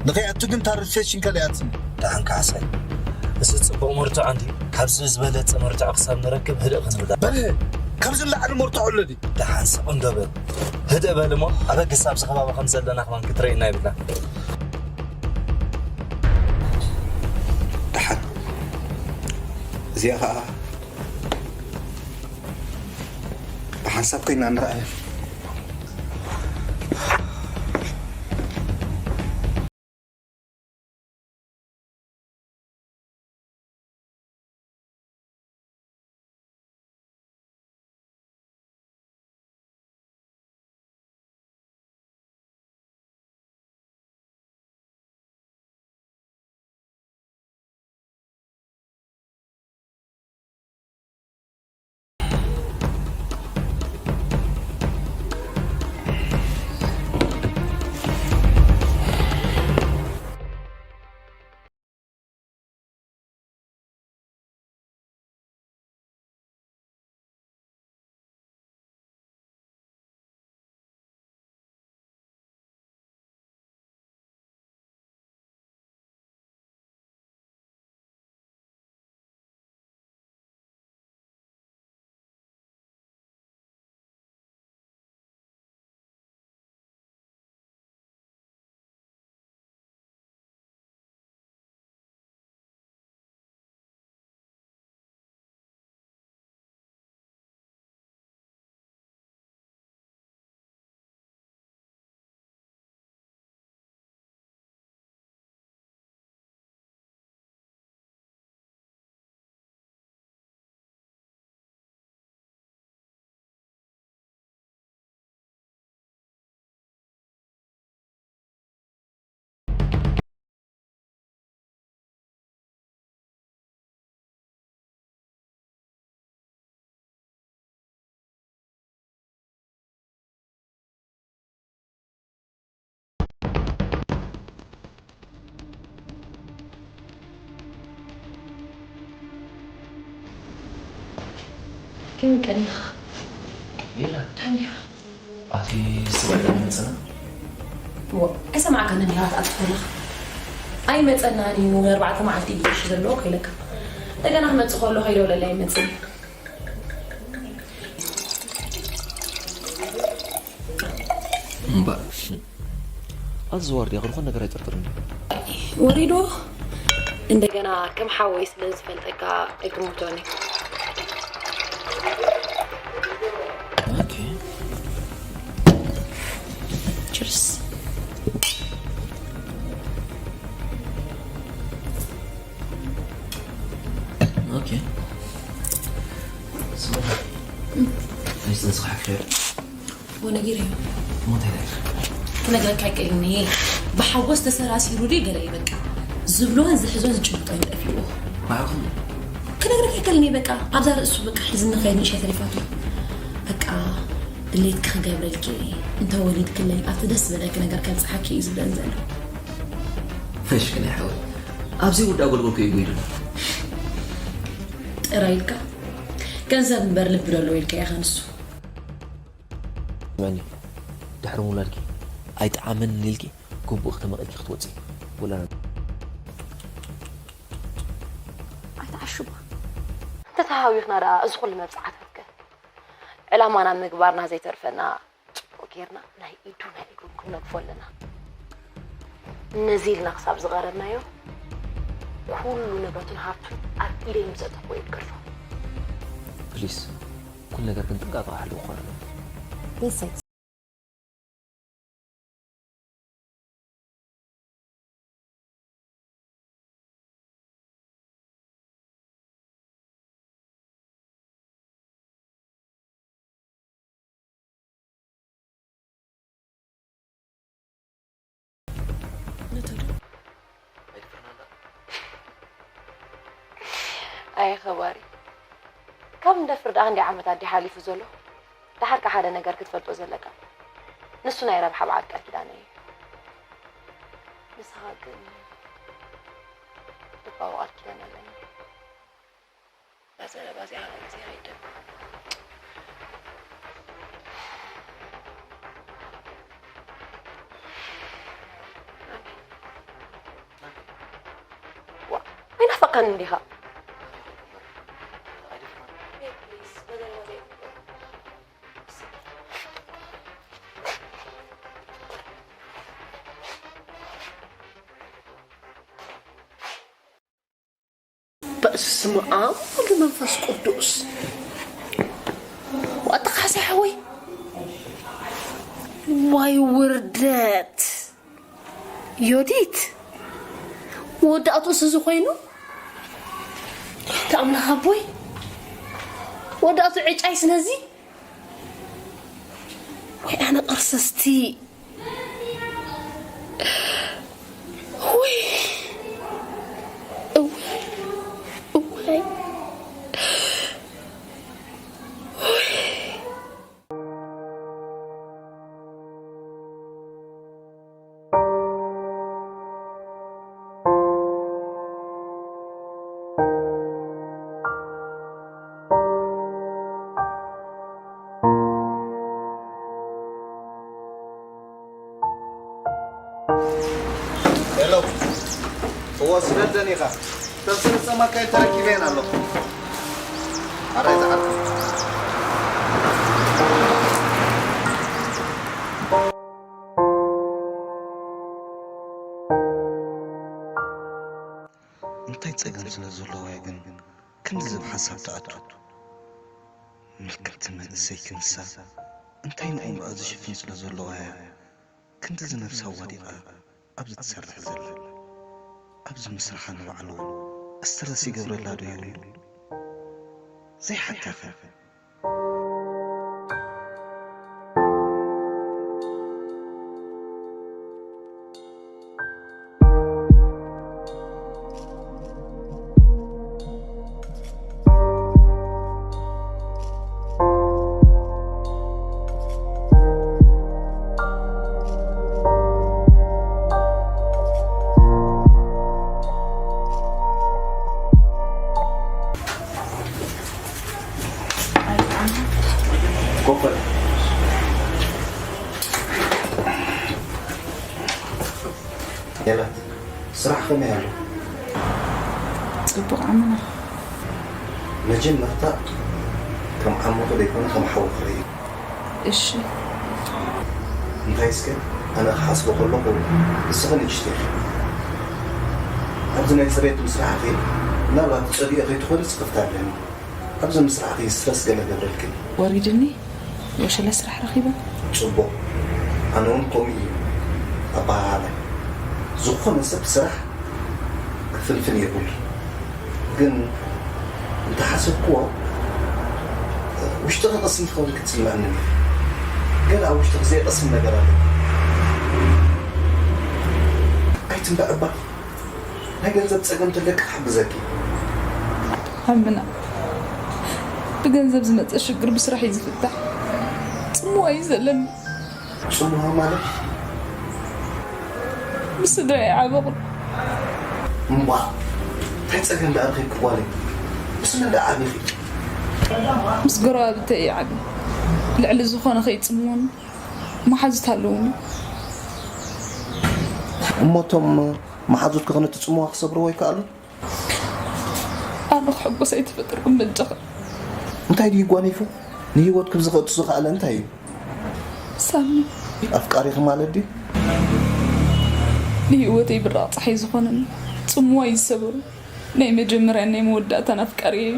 ንኸይኣቱ ግን እታ ሪሴፕሽን ካልኣትኒ። ደሓን ካሕሳይ። እዚ ጽቡቕ መርትዖ እንድዩ። ካብዚ ዝበለጸ መርትዖ ክሳብ ንረክብ ህድእ ክንብል። በርሀ፣ ካብዚ ንላዕሊ መርትዖ ኣሎ ድዩ? ደሓን ስቕ እንዶ በል። ህድእ በል እሞ ኣበግስ ኣብዚ ከባቢ ከም ዘለና ከማን ክትርእየና የብላን። ደሓን። እዚኣ ኸኣ ብሓንሳብ ኮይና ንረኣያ። ከመይ ቀኒኻ? ሜላት። ኣቲ ስውዕ ዶ መጸና? እዎ፣ ኣይሰማዕካንን ኢኻ ትኣትፍ ዘለኻ። ኣይመጸናን እዩ፣ ንኣርባዕተ መዓልቲ እዩ ክመሽ ዘለዎ ከይለካ። እንደገና ክመጽእ ከሎ ከይደውለለይ ኣይመጽእን እዩ። እምበር፣ ኣዚ ዋርድያ ዝኾነ ነገር ኣይጥርጥርን እዩ። ወሪዶ እንደገና ከም ሓወይ ስለ ዝፈልጠካ እግምቶኒ። ኦኬ። ችርስ። ኦኬ። ስማ፣ ኣይስ ንስኻ ሕክር። ወነጊረዮ። ሞት ኣይደግር። ክነግረካ ኣይክእልን እየ። ብሓጎስ ተሰራሲሩ ድዩ ገለ እዩ በቃ። ዝብሎን ዝሕዞን ዝጭብጦን ጠፊኡ። ባዕኹም። ክነግረካ ኣይክእልን እየ በቃ። ኣብዛ ርእሱ በቃ ሒዝኒ ከይድ ንእሽተይ ተሪፋቶ። በቃ ድሌትኪ ክገብረልኪ እየ። እንተ ወሊድክለይ ኣብቲ ደስ ዝበለኪ ነገር ከብጽሓኪ እዩ ዝብለኒ ዘሎ። እሺ፣ ግን ይሓወይ። ኣብዚ ውዳ ጎልጎልኩ እዩ ጉይሉ። ጥራይ ኢልካ ገንዘብ እምበር ልቢ ደለዎ ኢልካ ኢኻ ንሱ። ስምዕኒ፣ ድሕሪ ምውላድኪ ኣይጠዓመን ኢልኪ ግቡእ ክተመቒልኪ ክትወፂ። ወላ ኣይተዓሽዋ። እንተተሃዊኽና ደኣ እዚ ኩሉ መብፅዓታትከ? ዕላማና ምግባርና ዘይተርፈና ጽቡቕ ጌርና ናይ ኢዱ ናይ እግሩ ክንነግፎ ኣለና። ነዚ ኢልና ክሳብ ዝቐረብናዮ ኩሉ ንብረቱን ሃብቱን ኣብ ኢደይ ምስ ኣእተኽዎ እየ ዝገድፎ። ፕሊስ፣ ኩሉ ነገር ግን ጥንቃቐ ክህልዎ ክኾን ኣለዎ። ቤተሰብ። ኣየ ኸባሪ፣ ካብ ንደፍር ደኣ ክንደይ ዓመታት ድዩ ሓሊፉ ዘሎ? ደሓር ከ ሓደ ነገር ክትፈልጦ ዘለካ፣ ንሱ ናይ ረብሓ በዓል ቃል ኪዳነይ እዩ። ንስኻ ግን ልባዊ ቃል ኪዳን ኣለኒ። እዛ ዘረባ እዚኣ፣ እዚኣ ኣይደግም። ዋ፣ ኣይናፈቀን እንዲኻ? በስመ አብ ወወልድ መንፈስ ቅዱስ። ዋጥኻሰ ሓወይ፣ ዋይ ውርደት። ዮዲት፣ ወዳእቱ ስዚ ኮይኑ፣ ኣምላኽ ኣቦይ፣ ወዳእቱ ዕጫይ ስለዚ። ወይ ኣነ ቅርስስቲ። ውይ፣ እውይ፣ እውይ። ሄሎ። እወ፣ ስደደን ኢኻ። ተብስር ዝሰማካዮ ተረኪበየን ኣለኹ። ኣራይ ዝዓርኩ። እንታይ ጸገም ስለ ዘለዋ ግን ክንድዚ ብሓሳብ ትኣቱ? ምልክቲ መንእሰይ ክንሳ እንታይ ንእምሮኣ ዝሽፍን ስለ ዘለዋ እያ ክንድዚ ነብሳ ወዲቓ ኣብዚ ትሰርሕ ዘላ? ኣብዚ ምስራሓ ንባዕሉ ስትረስ ይገብረላ ዶ ይህሉ? ዘይሓተኸ። ኮፈል። የላት። ስራሕ ከመይ ኣሎ? ጽቡቕ ኣመና። መጀመርታ ከም ዓመኹ ዘይኮነ ከም ሓውኺ ርእዩ። እሺ። እንታይ እስከ? ኣነ ክሓስቦ ከለኹ፣ ንስኺ ንእሽቶ ኢኺ። ኣብዚ ናይ ጽሬት ምስራሕኺ ምናልባት ጸሊኤ ከይትኾኒ ስኽፍታ ኣለኒ። ኣብዚ ምስራሕኺ ስትረስ ገለ ገብረልክን። ወሪድኒ፣ ወሸለ ስራሕ ረኺበ። ጽቡቕ። ኣነ እውን ከምኡ እዩ ኣበሃህላይ። ዝኾነ ሰብ ስራሕ ክፍልፍል የብሉ። ግን እንተሓሰብክዎ፣ ውሽጥኺ ቅስን ትኸውን ክትስምዐኒ። ግን ኣብ ውሽጥኺ ዘይቅስን ነገር ኣሎ። ኣይትንባእ እባ። ናይ ገንዘብ ጸገም ተለኪ ክሕግዘኪ። ሓምና፣ ብገንዘብ ዝመጸ ሽግር ብስራሕ እዩ ዝፍታሕ። ጽምዋ እዩ ዘለኒ። ጽምዋ ማለት? ብስድራ ይዓበቑ። እምቧ፣ እንታይ ጸገም ደኣ ረኺብኪ ጓለይ? ምስ መን ደኣ ዓቢኺ? ምስ ጎረባብተይ እየ ዓብየ። ልዕሊ ዝኾነ ከይጽምወኒ መሓዙት ኣለዉኒ። እሞ እቶም መሓዙትኪ ከነቲ ጽምዋ ክሰብርዎ ይከኣሉ? ኣነ ክሕጎስ ኣይተፈጠርኩም በጃኻ። እንታይ ድዩ ጓኒፉ? ንህይወትኩም ዝኸእቱ ዝኸኣለ እንታይ እዩ? ሳሚ። ኣፍቃሪኺ ማለት ድዩ? ንህይወተይ ብራቕ ጸሓይ ዝኾነኒ፣ ጽምዋ እዩ ዝሰበሩ። ናይ መጀመርያን ናይ መወዳእታን ኣፍቃሪየ እዩ።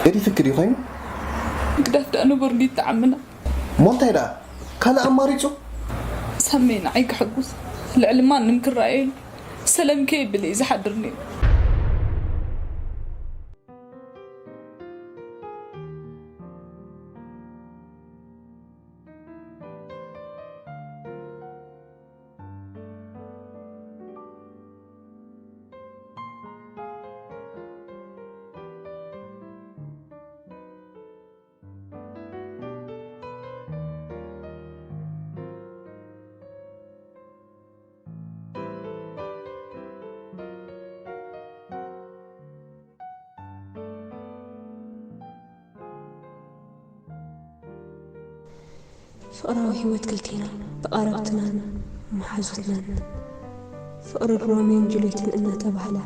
ገዲፍኪ ድዩ ኮይኑ? ምግዳፍ ደኣ ንቡር ድዩ ይተዓምና? እሞ እንታይ ደኣ? ካልእ ኣማሪጹ? ሳሚ ንዓይ ከሐጉስ፣ ልዕሊ ማንም ክረኣየሉ፣ ሰለም ከየብል እዩ ዝሓድር ነይሩ። ፍቕራዊ ህይወት ክልቴና ብቐረብትናን መሓዙትናን ፍቕሪ ሮሜዮን ጁልየትን እናተባህለ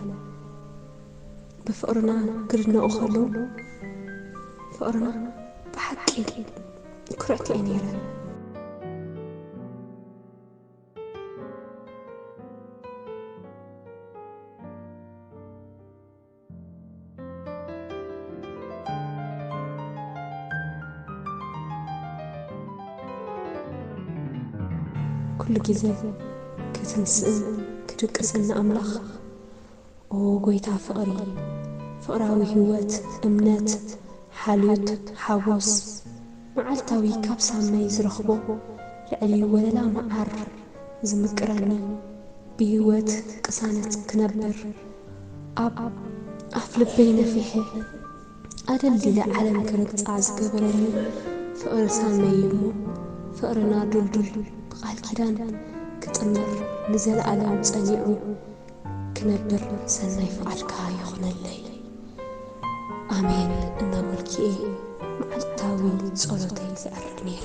ብፍቕርና ክድነቑ ከለዉ፣ ፍቕርና ብሓቂ ኩርዕቲ እየ ነይረ። ኩሉ ግዜ ክትንስእን ክድቅስን ንኣምላኽ፣ ኦ ጎይታ ፍቕሪ፣ ፍቕራዊ ህይወት፣ እምነት፣ ሓልዮት፣ ሓጎስ፣ መዓልታዊ ካብ ሳመይ ዝረኽቦ ልዕሊ ወለላ መዓር ዝምቅረኒ፣ ብህይወት ቅሳነት ክነብር ኣብ ኣፍ ልበይ ነፊሐ ኣደልዲለ ዓለም ክረግጻ ዝገበረኒ ፍቕሪ ሳመይ እዩ እሞ፣ ፍቕርና ድልዱል ብቓል ኪዳን ክጥመር ንዘለኣለም ጸኒዑ ክነብር ሰናይ ፍቓድካ ይኹነለይ። ኣሜን እናበልኩ እየ መዓልታዊ ጸሎተይ ዘዕርግ ነይረ።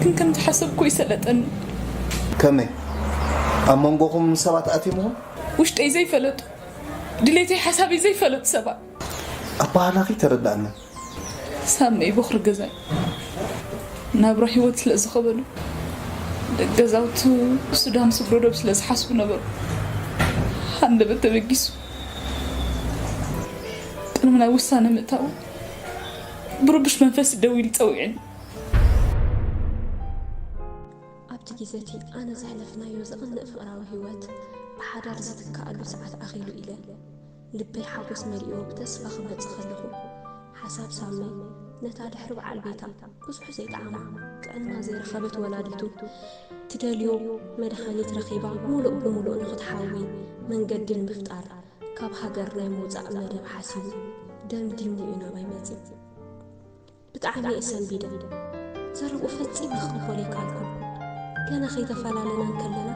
ግን ከም ዝሓሰብኩ ይሰለጠኒ። ከመይ? ኣብ መንጎኹም ሰባት ኣትዮም ኹም? ውሽጠይ ዘይፈለጡ፣ ድሌተይ ሓሳበይ ዘይፈለጡ ሰባት። ኣባህላኺ ተረዳእና። ሳመይ ቦኽሪ ገዛይ ናብራ ህይወት ስለ ዝኸበሉ፣ ደቂ ገዛውቱ ሱዳን ስግሮ ዶብ ስለ ዝሓስቡ ነበሩ። ሃንደበት ተበጊሱ ቅድሚ ናብ ውሳነ ምእታዉ ብርቡሽ መንፈስ ደዊሉ ጸዊዕኒ። ኣብቲ ግዜ እቲ ኣነ ዘሕለፍናዮ ዘቕንእ ፍቕራዊ ህይወት ብሓዳር ዝትክኣሉ ሰዓት ኣኺሉ ኢለ ልበይ ሓጎስ መሊእዎ ብተስፋ ክመጽእ ከለኹ፣ ሓሳብ ሳመይ ነታ ድሕሪ በዓል ቤታ ብዙሕ ዘይጠዓማ ጥዕና ዘይረኸበት ወላዲቱ ትደልዮ መድሃኒት ረኺባ ምሉእ ብምሉእ ንኽትሓዊ መንገዲ ንምፍጣር ካብ ሃገር ናይ ምውጻእ መደብ ሓሲቡ ደምዲሙ እዩ ናባይ መጺኡ። ብጣዕሚ እየ ሰንቢደ። ዘረብኡ ፈጺመ ክቕበሎ ኣይከኣልኩን። ገና ከይተፈላለና እንከለና፣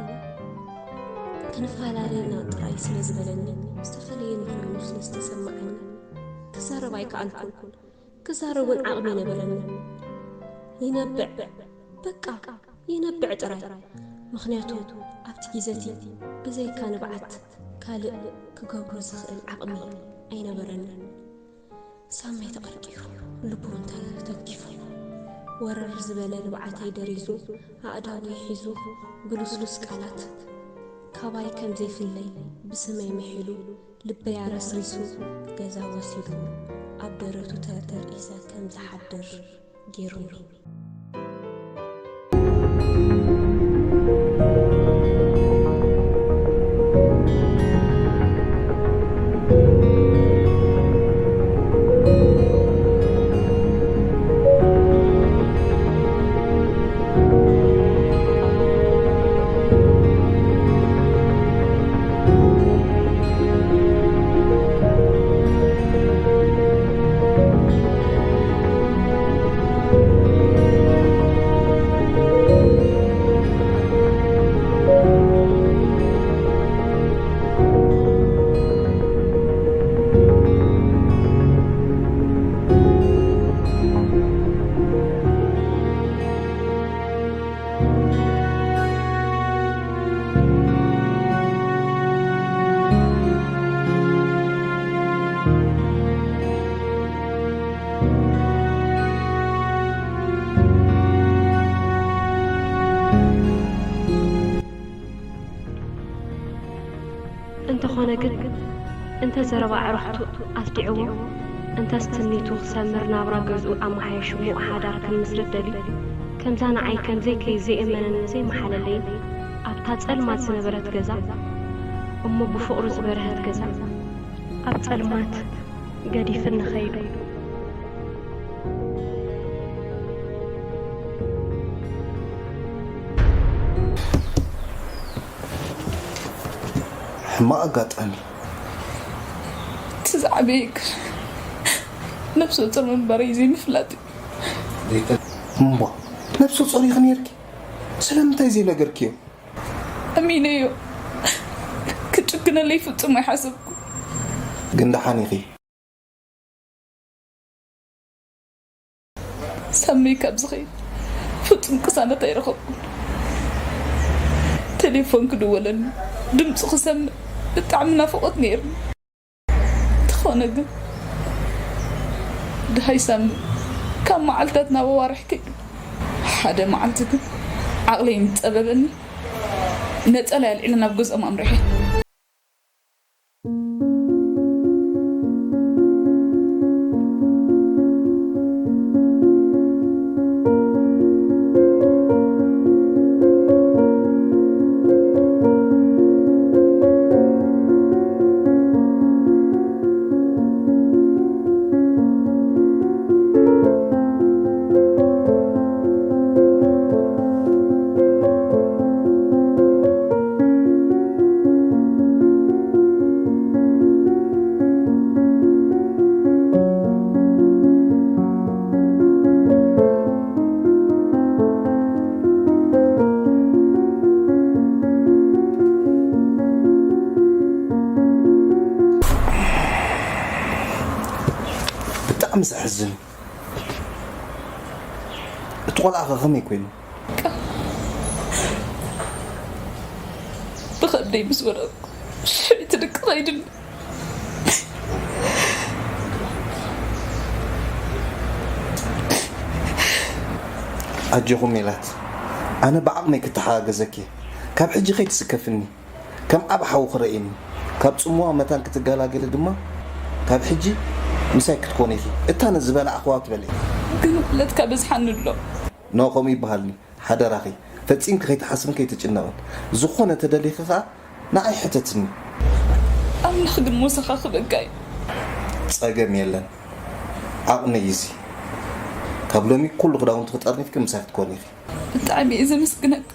ክንፈላለ ኢና ጥራይ ስለ ዝበለኒ፣ ዝተፈለየኒ ኮይኑ ስለ ዝተሰማዓኒ፣ ክዛረብ ኣይከኣልኩን። ክዛረብ እውን ዓቕሚ ኣይነበረንን። ይነብዕ፣ በቃ ይነብዕ ጥራይ። ምኽንያቱ ኣብቲ ግዜ'ቲ ብዘይካ ንብዓት ካልእ ክገብሮ ዝኽእል ዓቕሚ ኣይነበረንን። ሳመይ ተቐርቂሩ፣ ልቡ እውን ተተንኪፉ፣ ወረር ዝበለ ንብዓተይ ደሪዙ፣ ኣእዳወይ ሒዙ፣ ብልስሉስ ቃላት ካባይ ከም ዘይፍለይ ብስመይ ምሒሉ፣ ልበይ ኣረስሪሱ፣ ገዛ ወሲዱ፣ ኣብ ደረቱ ተተርኢሰ ከም ዝሓድር ገይሩኒ። እንተኾነ ግን፣ እንተ ዘረባ ኣዕሩኽቱ ኣስዲዕዎ፣ እንተስ ትምኒቱ ክሰምር ናብራ ገዝኡ ኣመሓይሹ ሙቕ ሓዳር ክንምስርት ደልዩ፣ ከምዛ ንዓይ ከም ዘይከይ ዘየመነንን ዘይመሓለለይን ኣብታ ጸልማት ዝነበረት ገዛ፣ እሞ ብፍቕሩ ዝበርሀት ገዛ፣ ኣብ ጸልማት ገዲፍኒ ኸይዱ። ሕማቕ ኣጋጣሚ። እቲ ዝዓበየ እግር ነብሰ ጡር ምንባረይ ዘይምፍላጥ እዩ። እሞ ነብሰ ጡር ኢኺ ነይርኪ? ስለምንታይ ዘይነገርክዮ? ኣሚነዮ። ክጭክነለይ ፍጹም ኣይሓሰብኩ። ግን ደሓን ኢኺ። ሳመይ ካብ ዝኸይድ ፍጹም ቅሳነት ኣይረኸብኩን። ቴሌፎን ክድወለኒ፣ ድምፁ ክሰምዕ ብጣዕሚ ናፍቖት ነይርኒ። እንተኾነ ግን፣ ደሃይ ሳሚ ካብ መዓልታት ናብ ኣዋርሕ ከይዱ። ሓደ መዓልቲ ግን ዓቕለይ ምስ ጸበበኒ፣ ነጸላይ ኣልዒለ ናብ ገዝኦም ኣምሪሐ። ብጣዕሚ ዘሕዝን። እቲ ቆልዓ ኸ ከመይ ኮይኑ? ብኸብደይ ምስ ወደቕኩ፣ ሽዕቲ ድቂ ኸይድኒ። ኣጆኹም ሜላት፣ ኣነ ብዓቕመይ ክተሓጋገዘኪ እየ። ካብ ሕጂ ከይትስከፍኒ፣ ከም ዓቢ ሓው ክረእየኒ፣ ካብ ጽምዋ መታን ክትገላገሊ ድማ፣ ካብ ሕጂ ምሳይ ክትኮኒ ኢኺ። እታ ነዚ ዝበላዕኽዋ ትበልዒ። ግን ውዕለትካ በዝሓኒ ኣሎ። ኖ፣ ከምኡ ይበሃልኒ። ሓደራኺ፣ ፈጺምኪ ከይትሓስብን ከይትጭነቕን። ዝኾነ ተደሊኺ ኸኣ ንዓይ ሕተትኒ። ኣምላኽ ግን ምሳኻ ክበቃ እዩ። ጸገም የለን። ዓቕመይ እዩ እዚ። ካብ ሎሚ ኩሉ ክዳውንትኺ ጠርኒፍኪ ምሳይ ክትኮኒ ኢኺ። ብጣዕሚ እየ ዘመስግነካ።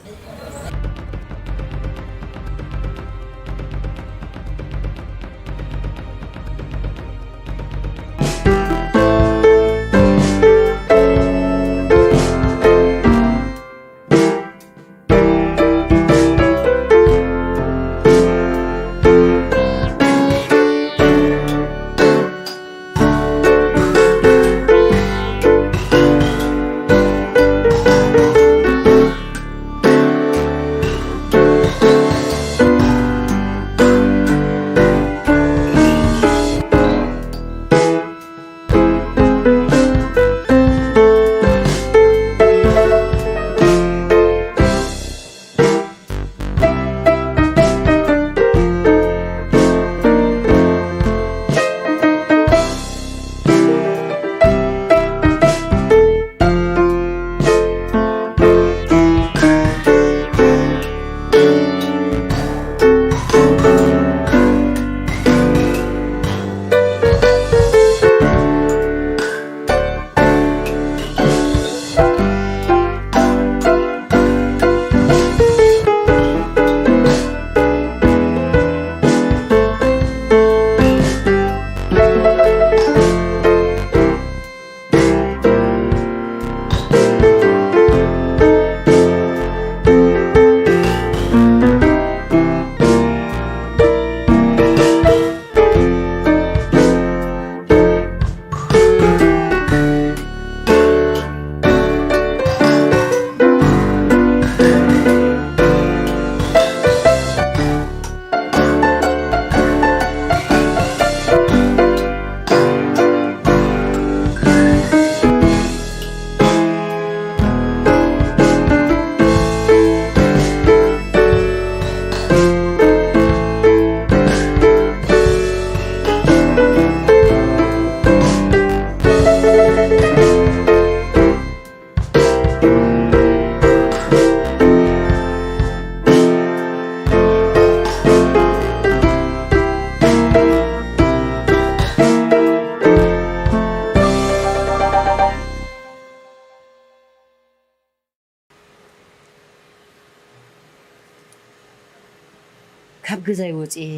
ካብ ገዛይ ወፅየ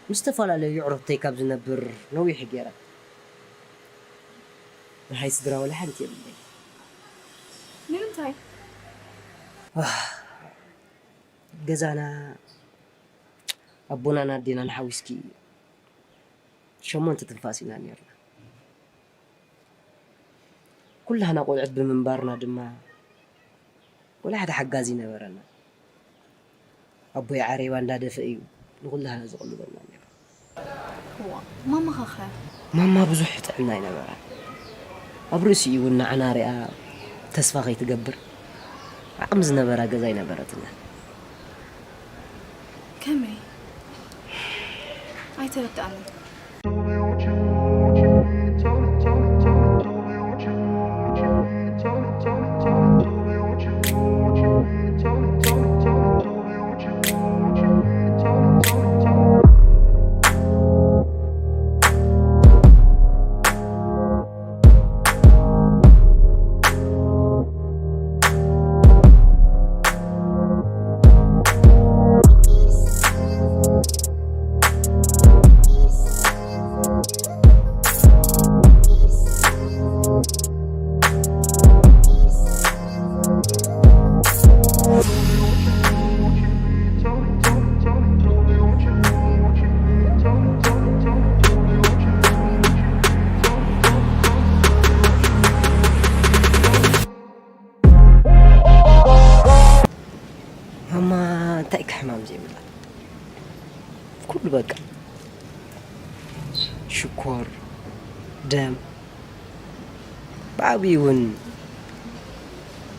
ምስ ዝተፈላለዩ ኣዕሩኽተይ ካብ ዝነብር ነዊሕ ገይረ። ናይ ስድራ ወላ ሓንቲ የብለይ። ንምንታይ? ገዛና ኣቦናን ኣዴናን ሓዊስኪ ሸሞንተ ትንፋስ ኢና ነርና። ኩላህና ቆልዑት ብምንባርና ድማ ወላ ሓደ ሓጋዚ ነበረና። ኣቦይ ዓሬባ እንዳደፈ እዩ ንኹላህና ዝቕልበና ነይሩ። እዋ፣ ማማኻ ኸ? ማማ ብዙሕ ጥዕና ኣይነበራን። ኣብ ርእሲኡ እውን ንዓና ሪኣ ተስፋ ከይትገብር ዓቕሚ ዝነበራ ገዛ ኣይነበረትናን። ከመይ? ኣይተረድኣንን። ማማ እንታይ ሕማም ዘይብላ ኩሉ በቃ ሽኮር፣ ደም፣ ብዓብዩ እውን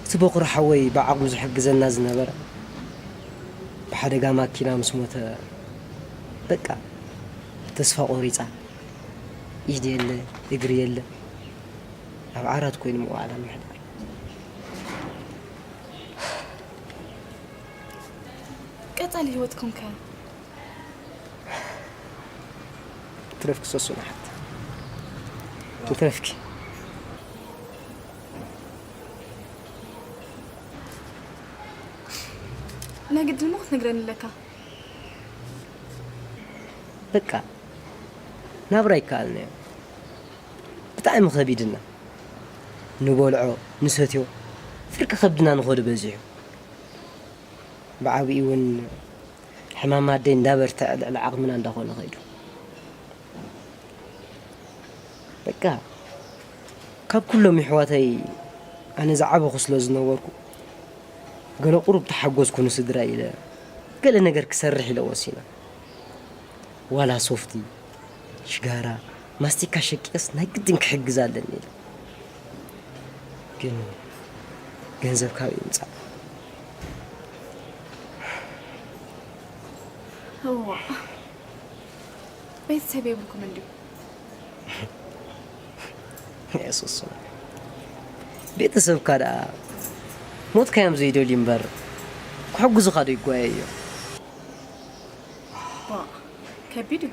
እቲ በኹሪ ሓወይ ብዓቕሙ ዝሕግዘና ዝነበረ ብሓደጋ ማኪና ምስ ሞተ በቃ ተስፋ ቆሪፃ፣ ኢድ የለ እግሪ የለ፣ ኣብ ዓራት ኮይኑ ምውዓል ኣብ ምሕዳር። ቀጻሊ ህይወትኩም ከ? ትረፍኪ ሰሱን ሓት ትረፍኪ። ናይ ግድን እሞ ክትነግረኒ ኣለካ። በቃ ናብራ ይከኣልናዮ። ብጣዕሚ ከቢድና፣ ንበልዖ ንሰትዮ ፍርቂ ከብድና ንኸዱ በዚሑ። ብዓብኡ እውን ሕማም ኣደይ እንዳበርትዐ ልዕሊ ዓቕምና እንዳኾነ ኸይዱ። በቃ ካብ ኩሎም የሕዋተይ ኣነ ዝዓበኹ ስለ ዝነበርኩ፣ ገለ ቁሩብ ተሓጎስኩ ንስድራይ ኢለ ገለ ነገር ክሰርሕ ኢለ ወሲነ። ዋላ ሶፍቲ፣ ሽጋራ፣ ማስቲካ ሸቂጠስ ናይ ግድን ክሕግዝ ኣለኒ ኢለ። ግን ገንዘብ ካበይ ይምጻእ? እዋ፣ ቤተሰብ የብልኩምን ድዩ? የሱስ፣ ቤተሰብካ ደኣ ሞትካዮም ዘይደልዩ እምበር ክሕግዙኻ ዶ ይጓየዩ እዮም? ባ፣ ከቢድ እዩ።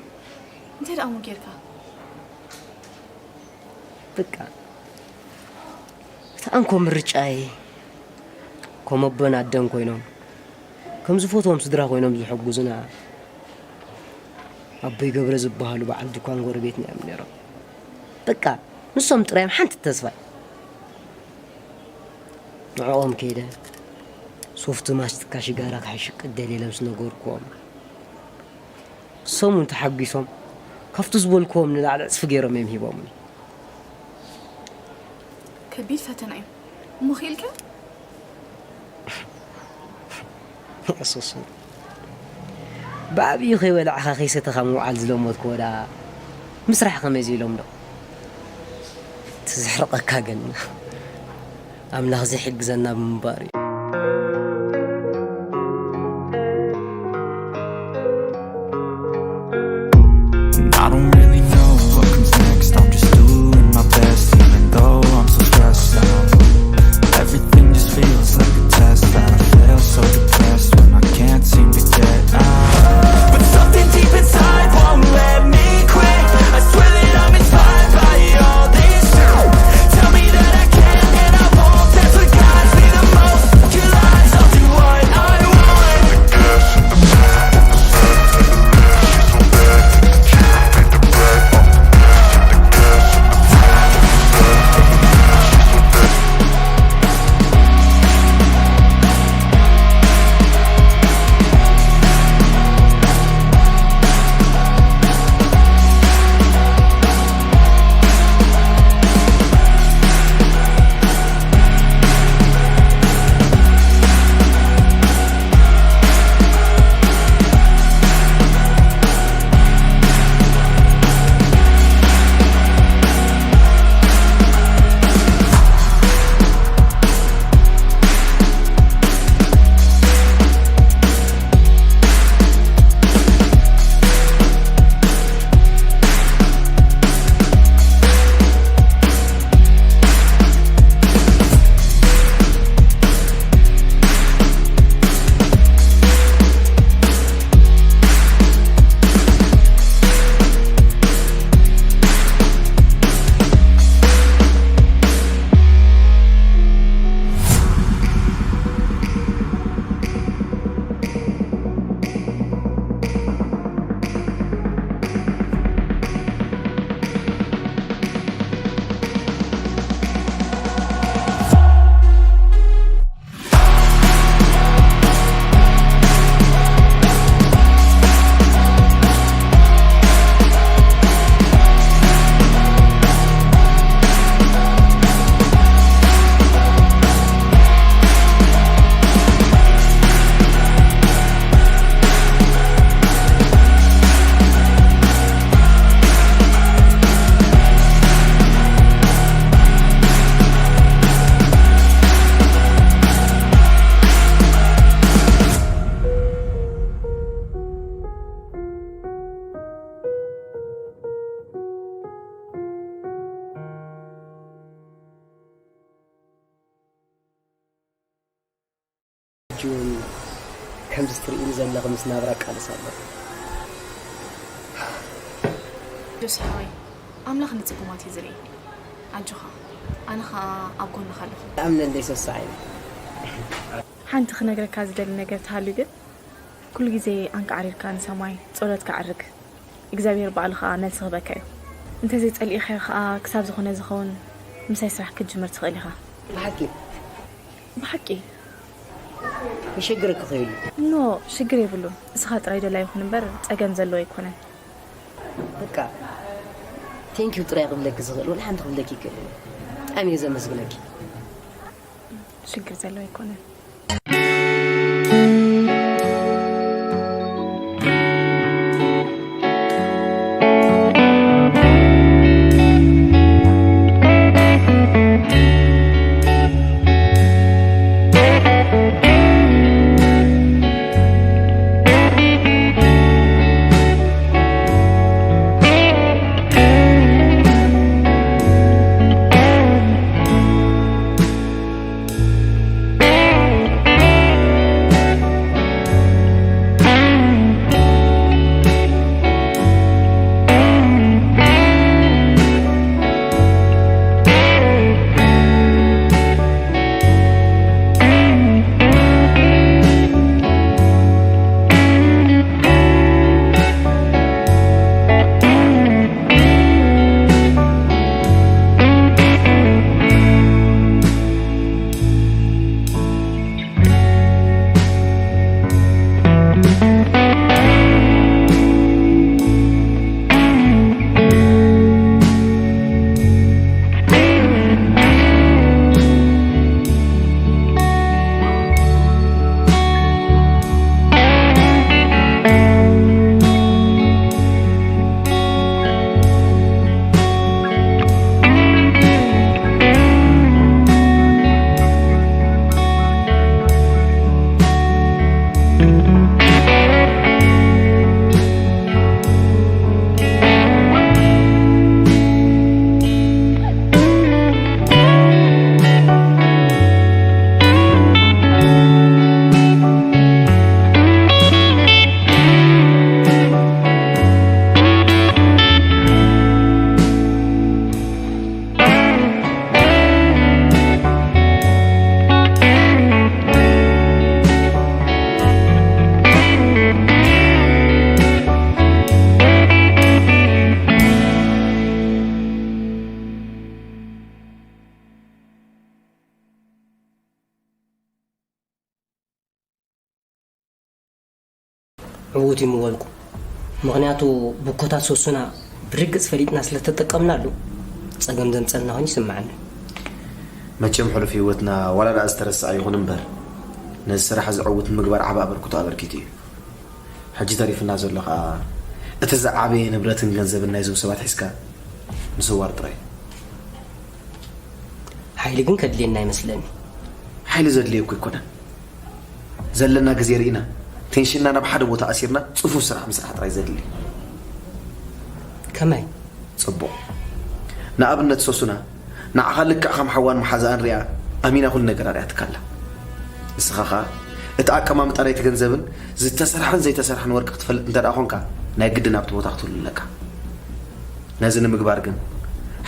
እንታይ ደኣ እሞ ጌርካ? በቃ እቲ ኣንኮ ምርጫይ ከም ኣቦን ኣደን ኮይኖም ከም ዝፈትዎም ስድራ ኮይኖም ዝሕግዙና ኣቦይ ገብረ ዝበሃሉ በዓል ድኳን ጎረቤትና እዮም ነይሮም። በቃ ንሶም ጥራዮም ሓንቲ ተስፋይ። ንዕኦም ከይደ ሶፍቲ ማስቲካ ሽጋራ ክሕሽቅድ ደልየ ኢለ ምስ ነገርኩዎም፣ ንሶም እውን ተሓጒሶም ካብቲ ዝበልኩዎም ንላዕሊ ዕፅፊ ገይሮም እዮም ሂቦምኒ። ከቢድ ፈተና እዩ እሞ ክኢልካ? ሱሱ ብዓብዩ ከይበላዕኻ ከይሰተኻ ምውዓል ዝለመድክዎ ደኣ ምስራሕ ከመይ ዘይሎም ዶ? እቲ ዘሕርቐካ ግን ኣምላኽ ዘይሕግዘና ብምንባር እዩ። And I don't really know what comes next. I'm just doing my best, even though I'm so stressed out. Everything just feels like a test, and I feel so depressed when I can't seem to get out. But something deep inside won't let me quit. I swear that I'm inspired by all this truth. Tell me that I can and I won't. That's what guides me the most. ትርእይኒ ዘለኺ ምስ ናብራ እቃለስ ኣለኹ። ጆሲ ሓወይ፣ ኣምላኽ ንጽጉማት እዩ ዝርኢ። ኣጆኻ፣ ኣነ ኸኣ ኣብ ጎንኻ ኣለኹ። ተኣምነለይ ሶስዓይ። ሓንቲ ክነግረካ ዝደሊ ነገር ተሃልዩ ግን፣ ኩሉ ግዜ ኣንቃዕሪርካ ንሰማይ ጸሎትካ ኣዕርግ። እግዚኣብሔር ባዕሉ ኸኣ መልሲ ክህበካ እዩ። እንተዘይጸሊእኻዮ ኸኣ ክሳብ ዝኾነ ዝኸውን ምሳይ ስራሕ ክትጅምር ትኽእል ኢኻ። ብሓቂ? ብሓቂ። ክሽግር ክኽእል ኖ፣ ሽግር የብሉን። እስኻ ጥራይ ደላይ ይኹን እምበር ጸገም ዘለዎ ኣይኮነን። በቃ ቴንኪዩ ጥራይ ክብለኪ ዝኽእል ወላ ሓንቲ ክብለኪ ይክእል። ብጣዕሚ እየ ዘመስግነኪ። ሽግር ዘለዎ ኣይኮነን። ዕዉት እዩ ምበልኩ። ምኽንያቱ ብኮታት ሶሱና ብርግጽ ፈሊጥና ስለ ተጠቀምናሉ ጸገም ዘምጸልና ኮይኑ ይስምዓኒ። መቸም ሕሉፍ ህይወትና ዋላ ደኣ ዝተረስዐ ይኹን እምበር ነዚ ስራሕ እዚ ዕዉት ንምግባር ዓቢ ኣበርክቶ ኣበርኪቱ እዩ። ሕጂ ተሪፍና ዘሎ ከኣ እቲ ዝዓበየ ንብረትን ገንዘብን ናይዞም ሰባት ሒዝካ ምስዋር ጥራይ እዩ። ሓይሊ ግን ከድልየና ይመስለኒ። ሓይሊ ዘድልዮ እኮ ኣይኮነን። ዘለና ግዜ ርኢና ቴንሽንና ናብ ሓደ ቦታ ኣሲርና ጽፉፍ ስራሕ ምስራሕ ጥራይ ዘድሊ። ከመይ? ጽቡቕ። ንኣብነት ሶሱና ንዓኻ ልክዕ ከም ሓዋን መሓዛኣን ሪኣ ኣሚና ኩሉ ነገር ኣርያትካ ኣላ። ንስኻ ኸኣ እቲ ኣቀማምጣ ናይቲ ገንዘብን ዝተሰርሐን ዘይተሰርሐን ወርቂ ክትፈልጥ እንተ ደኣ ኾንካ ናይ ግድን ኣብቲ ቦታ ክትህሉ ኣለካ። ነዚ ንምግባር ግን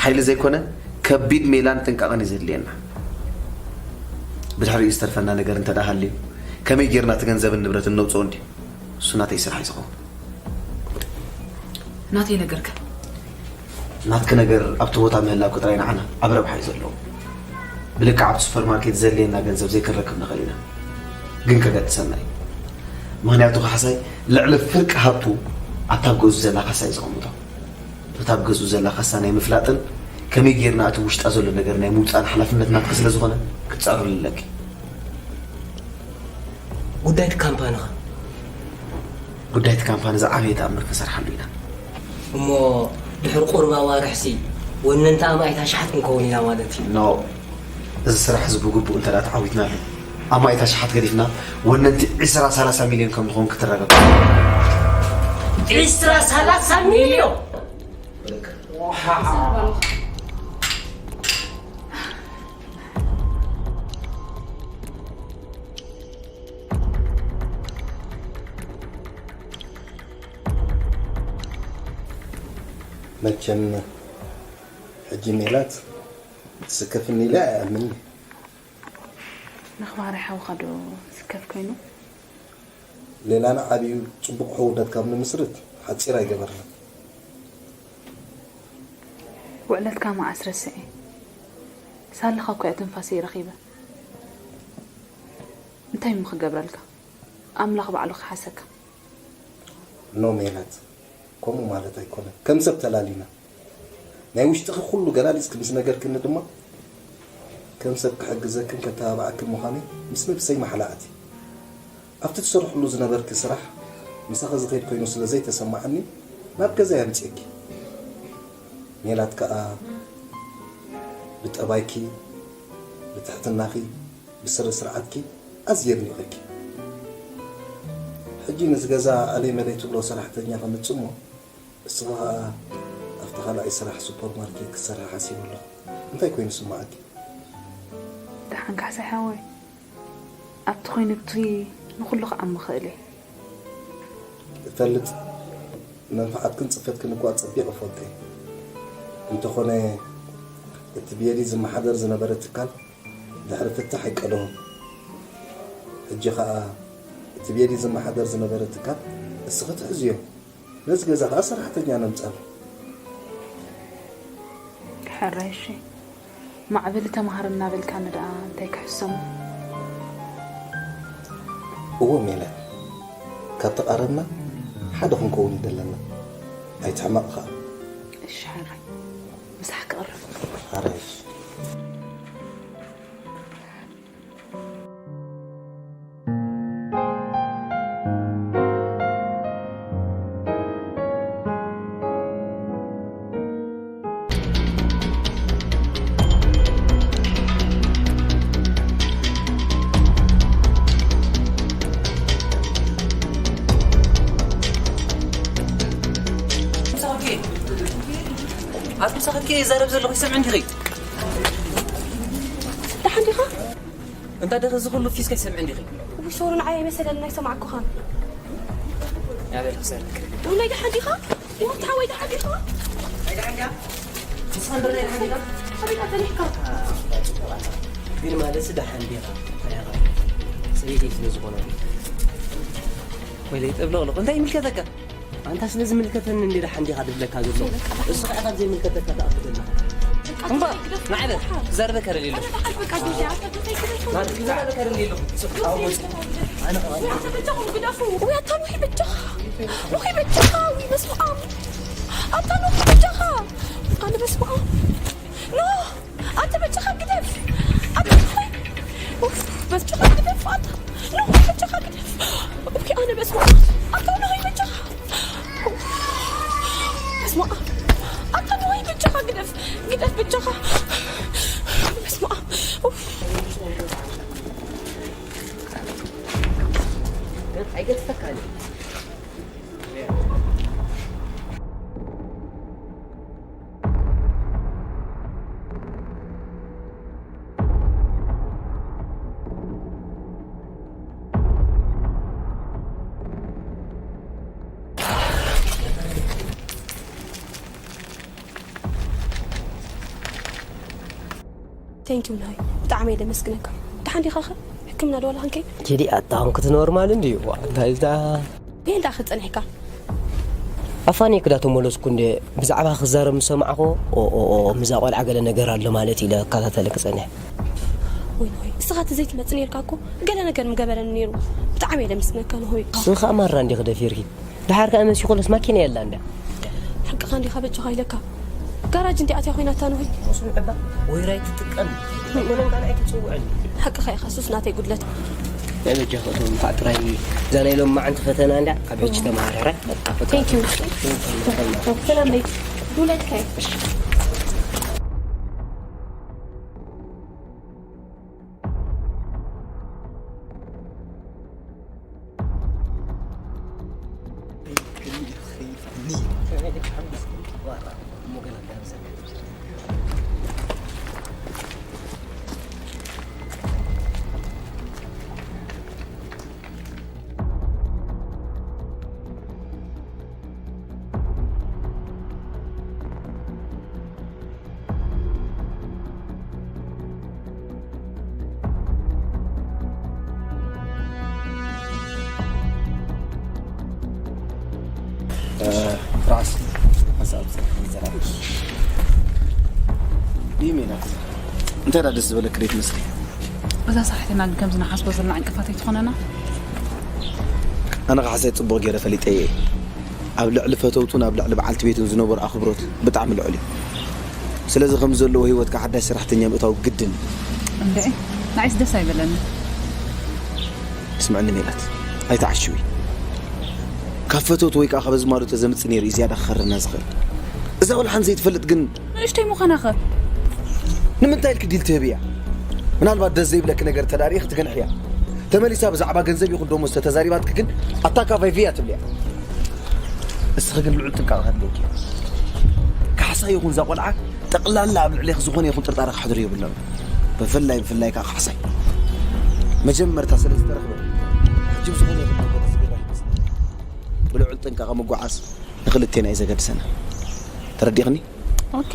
ሓይሊ ዘይኮነ ከቢድ ሜላን ጥንቃቐን እዩ ዘድልየና። ብድሕሪኡ ዝተርፈና ነገር እንተ ደኣ ሃልዩ ከመይ ጌርና እቲ ገንዘብን ንብረትን ነውፅኦ እንድዩ። እሱ ናተይ ስራሕ እዩ ዝኸውን። ናተይ ነገርከ? ናትኪ ነገር ኣብቲ ቦታ ምህላውኪ ጥራይ ንዓና ኣብ ረብሓ እዩ ዘለዎ። ብልክዕ ኣብቲ ሱፐርማርኬት ዘድልየና ገንዘብ ዘይክንረክብ ንኽእል ኢና፣ ግን ከገድሰና እዩ። ምኽንያቱ ካሕሳይ ልዕሊ ፍርቂ ሃብቱ ኣብታ ኣብ ገዝኡ ዘላ ካሳ እዩ ዘቐምጦ። እታ ኣብ ገዝኡ ዘላ ካሳ ናይ ምፍላጥን ከመይ ጌርና እቲ ውሽጣ ዘሎ ነገር ናይ ምውፃእን ሓላፍነት ናትኪ ስለ ዝኾነ ክትፀርፍሉ ኣለኪ። ጉዳይ እቲ ካምፓኒ ኸ? ጉዳይ እቲ ካምፓኒ ዝዓበየ ተኣምር ክንሰርሓሉ ኢና። እሞ ድሕሪ ቁሩብ ኣዋርሕሲ ወነንቲ ኣማኢት ኣሽሓት ክንከውን ኢና ማለት እዩ። ኖ፣ እዚ ስራሕ እዚ ብግቡእ እንተ ደኣ ተዓዊትናሉ ኣማኢት ኣሽሓት ገዲፍና ወነንቲ ዕስራ ሰላሳ ሚልዮን ከም ንኸውን ክትረጋገጽ። ዕስራ ሰላሳ ሚልዮን? መቸም ሕጂ ሜላት ትስከፍኒ ኢለ ኣይኣምንን። ንኽባሪ ሓውኻ ዶ ዝከፍ ኮይኑ? ሌላና ዓብዩ ጽቡቕ ሕውነት ካብ ንምስርት ሓጺር ኣይገበርና። ውዕለትካ መዓስ ረስዐ? ሳልኻ እኮ እያ ትንፋሰይ ረኺበ። እንታይ እሞ ክገብረልካ? ኣምላኽ ባዕሉ ክሓሰካ። ኖ ሜላት፣ ከምኡ ማለት ኣይኮነን። ከም ሰብ ተላሊና። ናይ ውሽጥኺ ኩሉ ገላሊጽኪ ምስ ነገርክኒ ድማ ከም ሰብ ክሕግዘክን ከተባብዓክን ምዃነይ ምስ ነብሰይ ማሕላ ኣትየ። ኣብቲ ትሰርሕሉ ዝነበርኪ ስራሕ ምሳኺ ዝኸይድ ኮይኑ ስለ ዘይተሰማዓኒ ናብ ገዛይ ኣምጺኤኪ። ሜላት ከኣ ብጠባይኪ፣ ብትሕትናኺ፣ ብስነ ስርዓትኪ ኣዝየ የድኒቐኪ። ሕጂ ነዚ ገዛ ኣለይ መለይ ትብሎ ሰራሕተኛ ከምጽእ እሞ እስኻ ኸኣ ኣብቲ ካልኣይ ስራሕ ሱፐርማርኬት ክትሰርሒ ሓሲበ ኣለኹ። እንታይ ኮይኑ ዝስምዓኪ? ደሓን ካሕሳይ ሓወይ፣ ኣብቲ ኮይንኪ ንኹሉ ክዓሚ እኽእል እየ። እፈልጥ፣ መንፍዓትክን ጽፈትክን እኳ ኣጸቢቕ እፈልጦ እየ። እንተኾነ እቲ ብየዲ ዝመሓደር ዝነበረ ትካል ድሕሪ ፍታሕ ኣይቀደዎን። ሕጂ ኸኣ እቲ ብየዲ ዝመሓደር ዝነበረ ትካል እስኺ ትሕዝዮ። ነዚ ገዛ ኸኣ ሰራሕተኛ ነምጻሉ። ሕራይ እሺ። ማዕበሊ ተማሃር እናበልካኒ ደኣ እንታይ ክሕሰሙ? እወ ሜላት፣ ካብ ተቓረብና ሓደ ክንከውን እዩ ዘለና። ኣይትሕመቕ ኸኣ። እሺ ሕራይ፣ ምሳሕ ክቕርብ። ሕራይ እሺ። ኣብ ምሳኺ ከ ይዛረብ ዘለኹ ይሰምዕ እንዲኺ? ደሓን ዲኻ? እንታ ደኸ ዝኹሉ ፊስካ ይሰምዕ እንዲኺ? ውይ ሶሪ፣ ንዓይ ኣይመሰለኒ ኣይሰማዕኩኻን። ያበል ክሰርክ ውላይ ደሓን ዲኻ? ይሞት ሓወይ ደሓን ዲኻ? ንስኻ እንበር ናይ ደሓን ዲኻ? ኣበይ ኣበሊሕካ? ግን ማለት ደሓን ዲኻ? ሰበይተይ ስለ ዝኾነ ወይለይ ጠብለቕለቕ እንታይ ይምልከተካ? ኣንታ ስለ ዝምልከተኒ እንዴ ደሓን ዲኻ ድብለካ ዘሎ? እሱ ኸዓ ካብ ዘይምልከተካ ትኣቱ ዘለኻ። እምባ ንዓለ ትዛረበካ ደልየ ኣለኹ። ትዛረበካ ደልየ ኣለኹ። ኣነ ኸዓ ውይ ኣታ ኖህ በጃኻ፣ ኖህ በጃኻ፣ ውይ በስመ ኣብ። ኣታ ኖህ በጃኻ፣ ኣነ በስመ ኣብ። ኖህ ኣንተ በጃኻ ግደፍ፣ ኣታ ኖህ በጃኻ ግደፍ፣ ኣታ ኖህ በጃኻ ግደፍ። ውይ ኣነ በስመ ኣብ፣ ኣታ ኖህ በጃኻ። በስመ ኣብ። ኣታ ኖህ በጃኻ ግደፍ፣ ግደፍ በጃኻ። በስመ ኣብ። ኡፍ። ኣይገድፈካን እዩ። Thank you ናይ ብጣዕሚ እየ ደመስግነካ። ደሓን ዲኻ ኸ? ሕክምና ዶ ዋላ ክንከይድ? ኪዲ ኣታ ኹንክቲ ኖርማል እንድዩ። ዋ እንታይ እዛ ቤንዳ ክጸኒሕካ። ኣፋኒ ክዳ ተመለስኩ እንደ ብዛዕባ ክዛረብ ምሰማዕኹ ኦ ኦ ኦ ምዛ ቆልዓ ገለ ነገር ኣሎ ማለት ኢለ ክከታተል ክጸንሕ። ወይ ወይ እስኻ ተዘይትመጽእ ነርካ እኮ ገለ ነገር ምገበረኒ ነይሩ። ብጣዕሚ እየ ደመስግነካ ንሆይ። ስኻ ማራ እንዲኺ ደፊርኪ። ድሓር ከኣ መሲኹለስ ማኪና የላ እንዳ። ሓቅኻ እንዲኻ በጃኻ ኢለካ። ጋራጅ እንዲ ኣትያ ኮይና እታ ንሆይ። ቁስሉ ዕባ ወይራይ ትጥቀም። ኣይኮነን ካልኣይ ትጽውዐኒ። ሓቅኻ ኢኻ ሱስ ናተይ ጉድለት። ናይ በጃኻ እቶም እንኳዕ ጥራይ እዛ ናይ ሎም መዓንቲ ፈተና እንዳ ካብ ሕጂ ተመሃር ሕራይ። Thank you. ሰላም በይ። ውለድካ እዩ። ራስ ሓሳብ ዘራብ ይሜናት እንታይ ደስ ዝበለክ ደይ ትመስሊ? እዛ ሰራሕተና ግን ከምዚ ንሓስቦ ዘለና ዕንቅፋት ኣይትኾነና። ኣነ ካሕሳይ ጽቡቕ ገይረ ፈሊጠ እየ። ኣብ ልዕሊ ፈተውቱን ኣብ ልዕሊ በዓልቲ ቤቱን ዝነበሩ ኣኽብሮት ብጣዕሚ ልዑል እዩ። ስለዚ ከም ዘለዎ ህይወትካ ሓዳሽ ሰራሕተኛ ምእታው ግድን እዩ። እንደ ንዓይስ ደስ ኣይበለኒ። ስምዕኒ ሜላት ኣይተዓሽዊ። ካብ ፈተውቱ ወይ ከዓ ካብ ኣዝማዱ ተዘምጽእ ነይሩ እዩ ዝያዳ ክኸረና ዝኽእል። እዛ ቆልሓ ዘይትፈልጥ ግን ንእሽተይ ምዃና ኸ? ንምንታይ ኢልክ ዲል ትህብ እያ? ምናልባት ደስ ዘይብለኪ ነገር ተዳርየ ክትገንሕ እያ። ተመሊሳ ብዛዕባ ገንዘብ ይኹን ደሞዝ ተተዛሪባትኪ ግን ኣታ ካፋይ ቪያ ትብልያ። እስኺ ግን ልዑል ጥንቃቐ ከድልየኪ እዩ። ካሕሳ ይኹን እዛ ቆልዓ ጠቕላላ ኣብ ልዕሌኺ ዝኾነ ይኹን ጥርጣረ ክሕድሩ የብሎም። ብፍላይ ብፍላይ ከዓ ካሕሳይ መጀመርታ ስለ ዝተረኽበ ሕጂ ብዝኾነ ይኹን ነገር ዝግራሕ ይመስል። ብልዑል ጥንቃቐ ምጉዓዝ ንኽልቴና እዩ ዘገድሰና። ተረዲኽኒ? ኦኬ።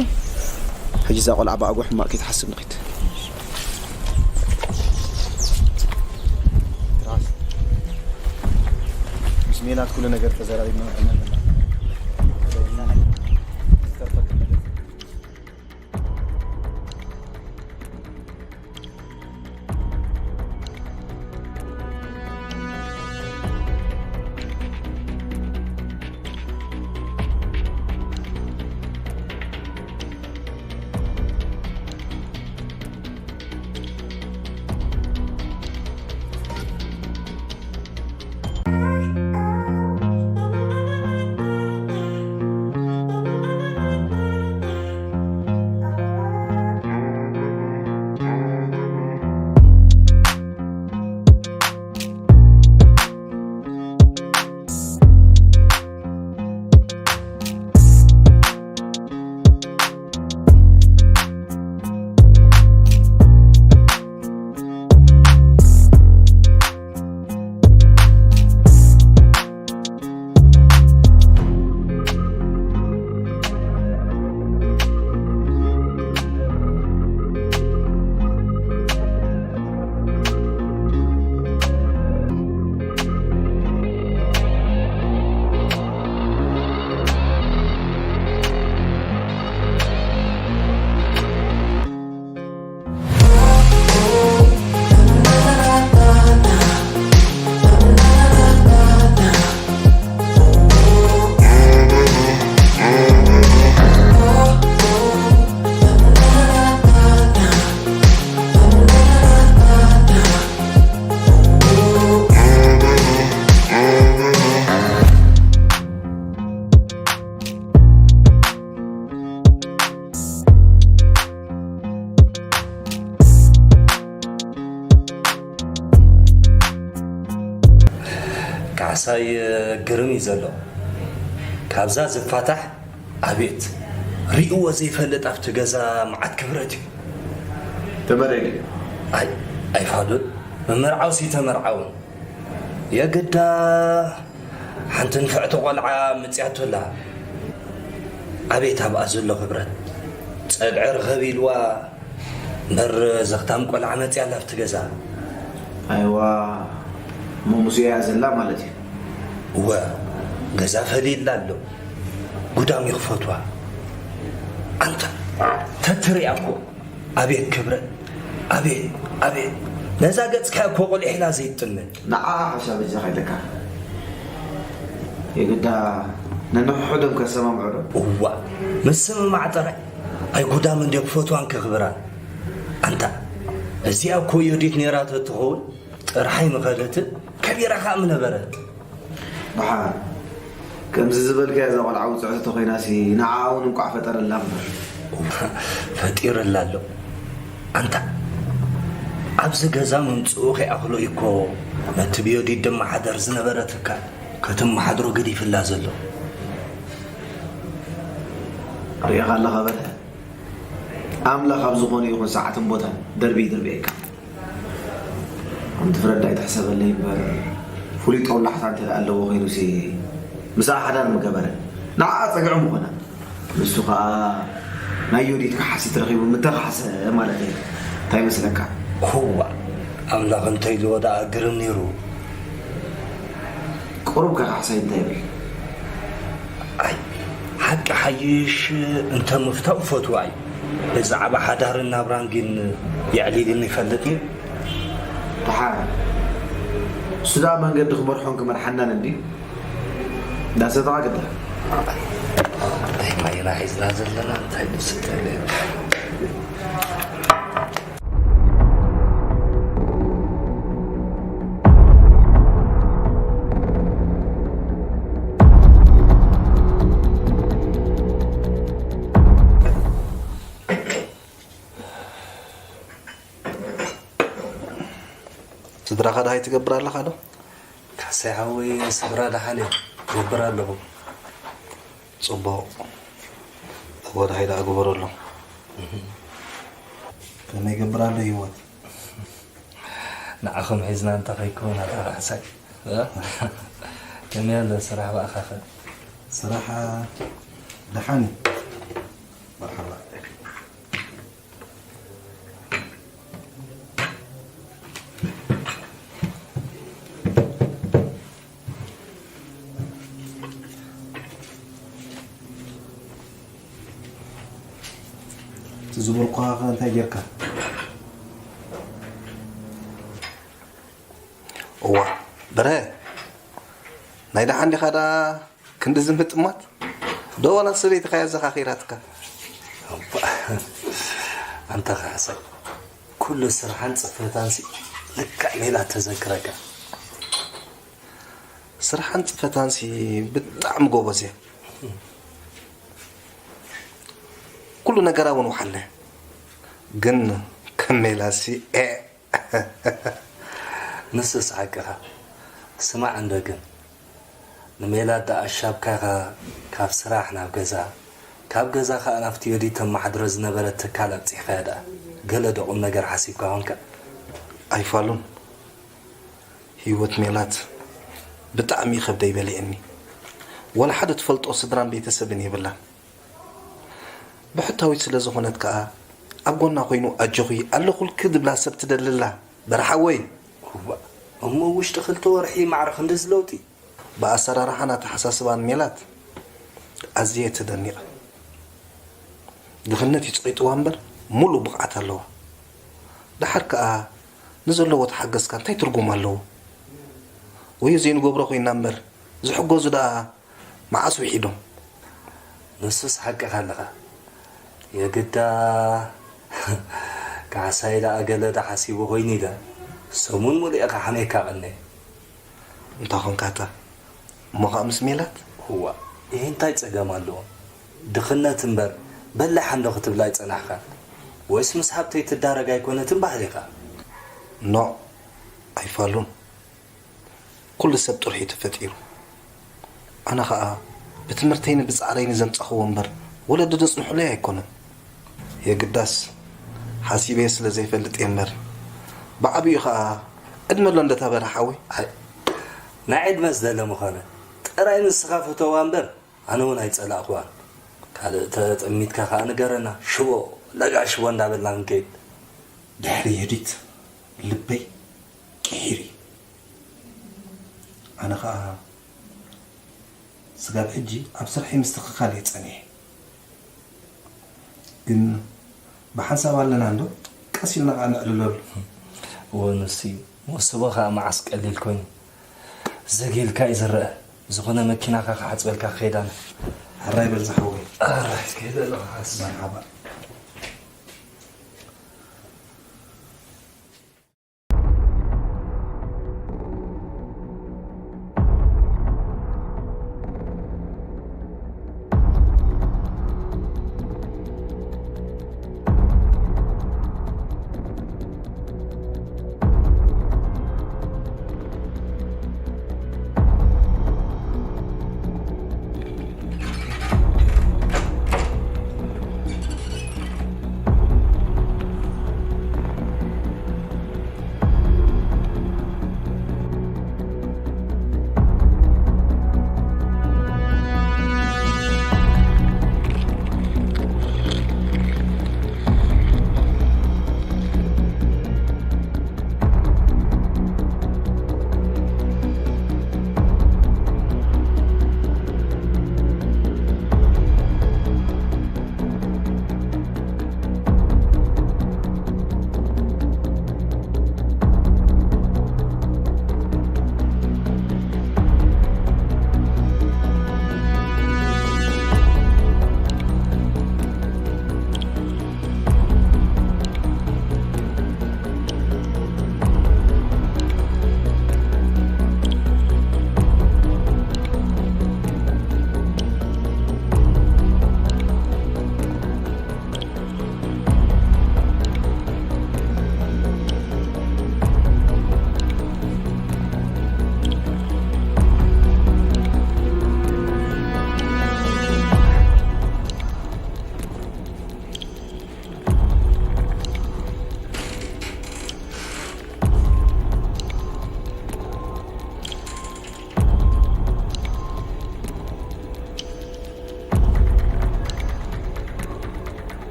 ሕጂ እዛ ቆልዓ ብኣግኡ ሕማቕ ከይትሓስብ ንኺድ። ትራስ። ምስ ሜላት ኩሉ ነገር ተዘራሪብና መፂና ኣለና። ዝተርፈካ ነገር ካሕሳይ ግርም እዩ ዘሎ። ካብዛ ዝፋታሕ ኣቤት ሪእዎ ዘይፈልጥ ኣብቲ ገዛ መዓት ክብረት እዩ። ተመረቂ። ኣይ ኣይፋሉን ምምርዓውሲ ተመርዓውን የግዳ ሓንቲ ንፍዕቲ ቆልዓ መፅያቶላ። ኣቤት ኣብኣ ዘሎ ክብረት ጸግዒ ርኸብ ኢልዋ እምበር ዘኽታም ቆልዓ መፅያ ኣላ ኣብቲ ገዛ። ኣይዋ እሞ ምስኡ እያ ዘላ ማለት እዩ። እወ ገዛ ፈሊላ ኣሎ ጉዳም ይኽፈትዋ። ኣንታ ተትሪኣ እኮ ኣቤት ክብረት ኣቤት ኣቤት ነዛ ገፅካ እኮ ቆሊሕላ ዘይትጥምን። ንዓ ሓሻ በጃኻ ኢለካ የግዳ ነንሕድሕዶም ከሰማምዑ ዶ? እዋ ምስምማዕ ጥራይ ኣይጉዳም እንድዮ ክፈትዋን ከኽብራን። ኣንታ እዚኣ እኮ ዮዲት ነይራ ተትኸውን ጥርሓይ ምኸደትን ከቢራ ከዓ ምነበረት። ብሓር ከምዚ ዝበልካያ እዛ ቆልዓ ውፅዕቲ ተኾይናሲ ንዓኣ እውን እንቋዕ ፈጠረላ እምበር። ፈጢርላ ኣሎ ኣንታ ኣብዚ ገዛ ምምፅኡ ከይኣኽሎ እዩ እኮ ነቲ ብዮዲት ድማ ሓደር ዝነበረ ትካል ከተመሓድሮ ገዲፍላ ዘሎ። ሪኢኻ ኣለኻ በርሀ ኣምላኽ ኣብ ዝኾነ ይኹን ሰዓትን ቦታን ደርቢ ይድርብየካ። ከምቲ ፍረዳ ኣይትሕሰበለይ እምበር ፍሉይ ጦብላሕታ እንተ ደኣ ኣለዎ ኮይኑሲ ምስኣ ሓዳር ምገበረ ንዓኣ ጸግዒ ምኾና። ንሱ ኸኣ ናይ ዮዲት ከሓሲት ረኺቡ ምተኻሕሰ ማለት እዩ። እንታይ ይመስለካ? እዋ ኣምላኽ እንተኢልዎ ደኣ ግርም ነይሩ። ቁሩብ ከኻሕሰይ እንታይ ይብል? ኣይ፣ ሓቂ ሓይሽ እንተ ምፍታው ፈትዋ እዩ። ብዛዕባ ሓዳርን ናብራን ግን የዕሊልኒ ይፈልጥ እዩ። ደሓን፣ እሱ ደኣ መንገዲ ክመርሖን ክመርሓናን እንድዩ። እንዳሰተኻ ግዳ። እንታይ ማይና ሒዝና ዘለና? እንታይ ንስተ? ስድራኻ ደሃይ ትገብር ኣለኻ ዶ? ካሕሳይ ሓወይ፣ ስድራ ደሓን እዮም። ገብር ኣለኹ። ጽቡቕ። እወ፣ ደሃይ ደኣ ግበረሎም። ከመይ ገብር ኣሎ ህይወት? ንዓኹም ሒዝና እንተኸይኮን ኣታ ካሕሳይ። እ? ከመይ ኣሎ ስራሕ ብኣኻኸ? ስራሕ ደሓን እዩ። መርሓባ። እቲ ዝበልኩኻ ኸ እንታይ ጌርካ? እዋ፣ በርሀ፣ ናይ ደሓን ዲኻ ደኣ ክንድዚ ምጥማት? ዶ ዋላ ሰበይትኻ እያ ዘኻኺራትካ? ኣንታ ካሕሳይ፣ ኩሉ ስርሓን ጽፈታንሲ ልክዕ ሜላ ተዘክረካ። ስርሓን ጽፈታንሲ ብጣዕሚ ጎበዝ እያ። ኩሉ ነገራ እውን ወሓለ። ግን ከም ሜላሲ ኤ። ንሱስ ሓቅኻ። ስማዕ እንዶ ግን፣ ንሜላት ደኣ ኣሻብካኻ ካብ ስራሕ ናብ ገዛ፣ ካብ ገዛ ኸኣ ናብቲ ዮዲት ተመሓድሮ ዝነበረት ትካል ኣብጺሕካያ ደኣ፣ ገለ ዶ ቁም ነገር ሓሲብካ ኾንካ? ኣይፋሉን። ህይወት ሜላት ብጣዕሚ ይኸብደይ በሊዕኒ። ወላ ሓደ ትፈልጦ ስድራን ቤተሰብን የብላን። ብሕታዊት ስለ ዝኾነት ከኣ ኣብ ጎና ኮይኑ ኣጆኺ ኣለኹልኪ ዝብላ ሰብ ትደሊ ኣላ። በርሓወይ። እዋ፣ እሞ ውሽጢ ክልተ ወርሒ ማዕረ ክንድዚ ለውጢ? ብኣሰራርሓን ኣተሓሳስባን ሜላት ኣዝየ ተደኒቐ። ድኽነት እዩ ጸቒጥዋ እምበር፣ ሙሉእ ብቕዓት ኣለዋ። ደሓር ከኣ ንዘለዎ ተሓገዝካ እንታይ ትርጉም ኣለዎ? ወዮ ዘይንገብሮ ኮይና እምበር፣ ዝሕገዙ ደኣ መዓስ ውሒዶም? ንሱስ ሓቅኻ ኣለኻ። የግዳ ካሕሳይ ደኣ ገለ ዶ ሓሲቡ ኮይኑ ኢለ፣ ሰሙን ሙሉእ እየ ክሓምየካ ቀንየ። እንታይ ኾንካታ? እሞ ኸኣ ምስ ሜላት? እዋ፣ ይህ እንታይ ጸገም ኣለዎ? ድኽነት እምበር በላሕ እንዶ ክትብላ ኣይጸናሕካን። ወይስ ምስ ሃብተይ ትዳረግ ኣይኮነትን ባህሊኻ? ኖእ፣ ኣይፋሉን። ኩሉ ሰብ ጥርሑ እዩ ተፈጢሩ። ኣነ ኸኣ ብትምህርተይን ብጻዕረይን ዘምጻኽዎ እምበር ወለዲ ዘጽንሑለይ ኣይኮነን። የግዳስ ሓሲበዮ ስለ ዘይፈልጥ እየ እምበር፣ ብዓቢኡ ኸኣ ዕድመ ኣሎ እንዶ እታ በርሀ ሓወይ። ኣይ፣ ናይ ዕድመስ ደለ ምኾነ፣ ጥራይ ንስኻ ፍተዋ እምበር፣ ኣነ እውን ኣይጸላእኽዋን። ካልእ ተጠሚትካ ኸኣ ንገረና፣ ሽቦ ለጋ ሽቦ እንዳበልና ክንከይድ። ድሕሪ ዮዲት ልበይ ቅሒር እዩ። ኣነ ኸኣ ስጋብ ሕጂ ኣብ ስርሐይ ምስትኽኻል እየ ጸኒሐ። ግን ብሓንሳብ ኣለና እንዶ፣ ቀስ ኢልና ኸኣ ነዕልለሉ። እወ፣ ንሱ እዩ። መውስቦ ኸኣ መዓስ ቀሊል ኮይኑ። ዘግ ኢልካ እዩ ዝረአ። ዝኾነ መኪናኻ ክሓጽበልካ ክኸይድ ኣነ። ሕራይ በል ዝሓወይ። ኣረ፣ ከይደ ኣለኹ፣ ሓስ። መርሓባ።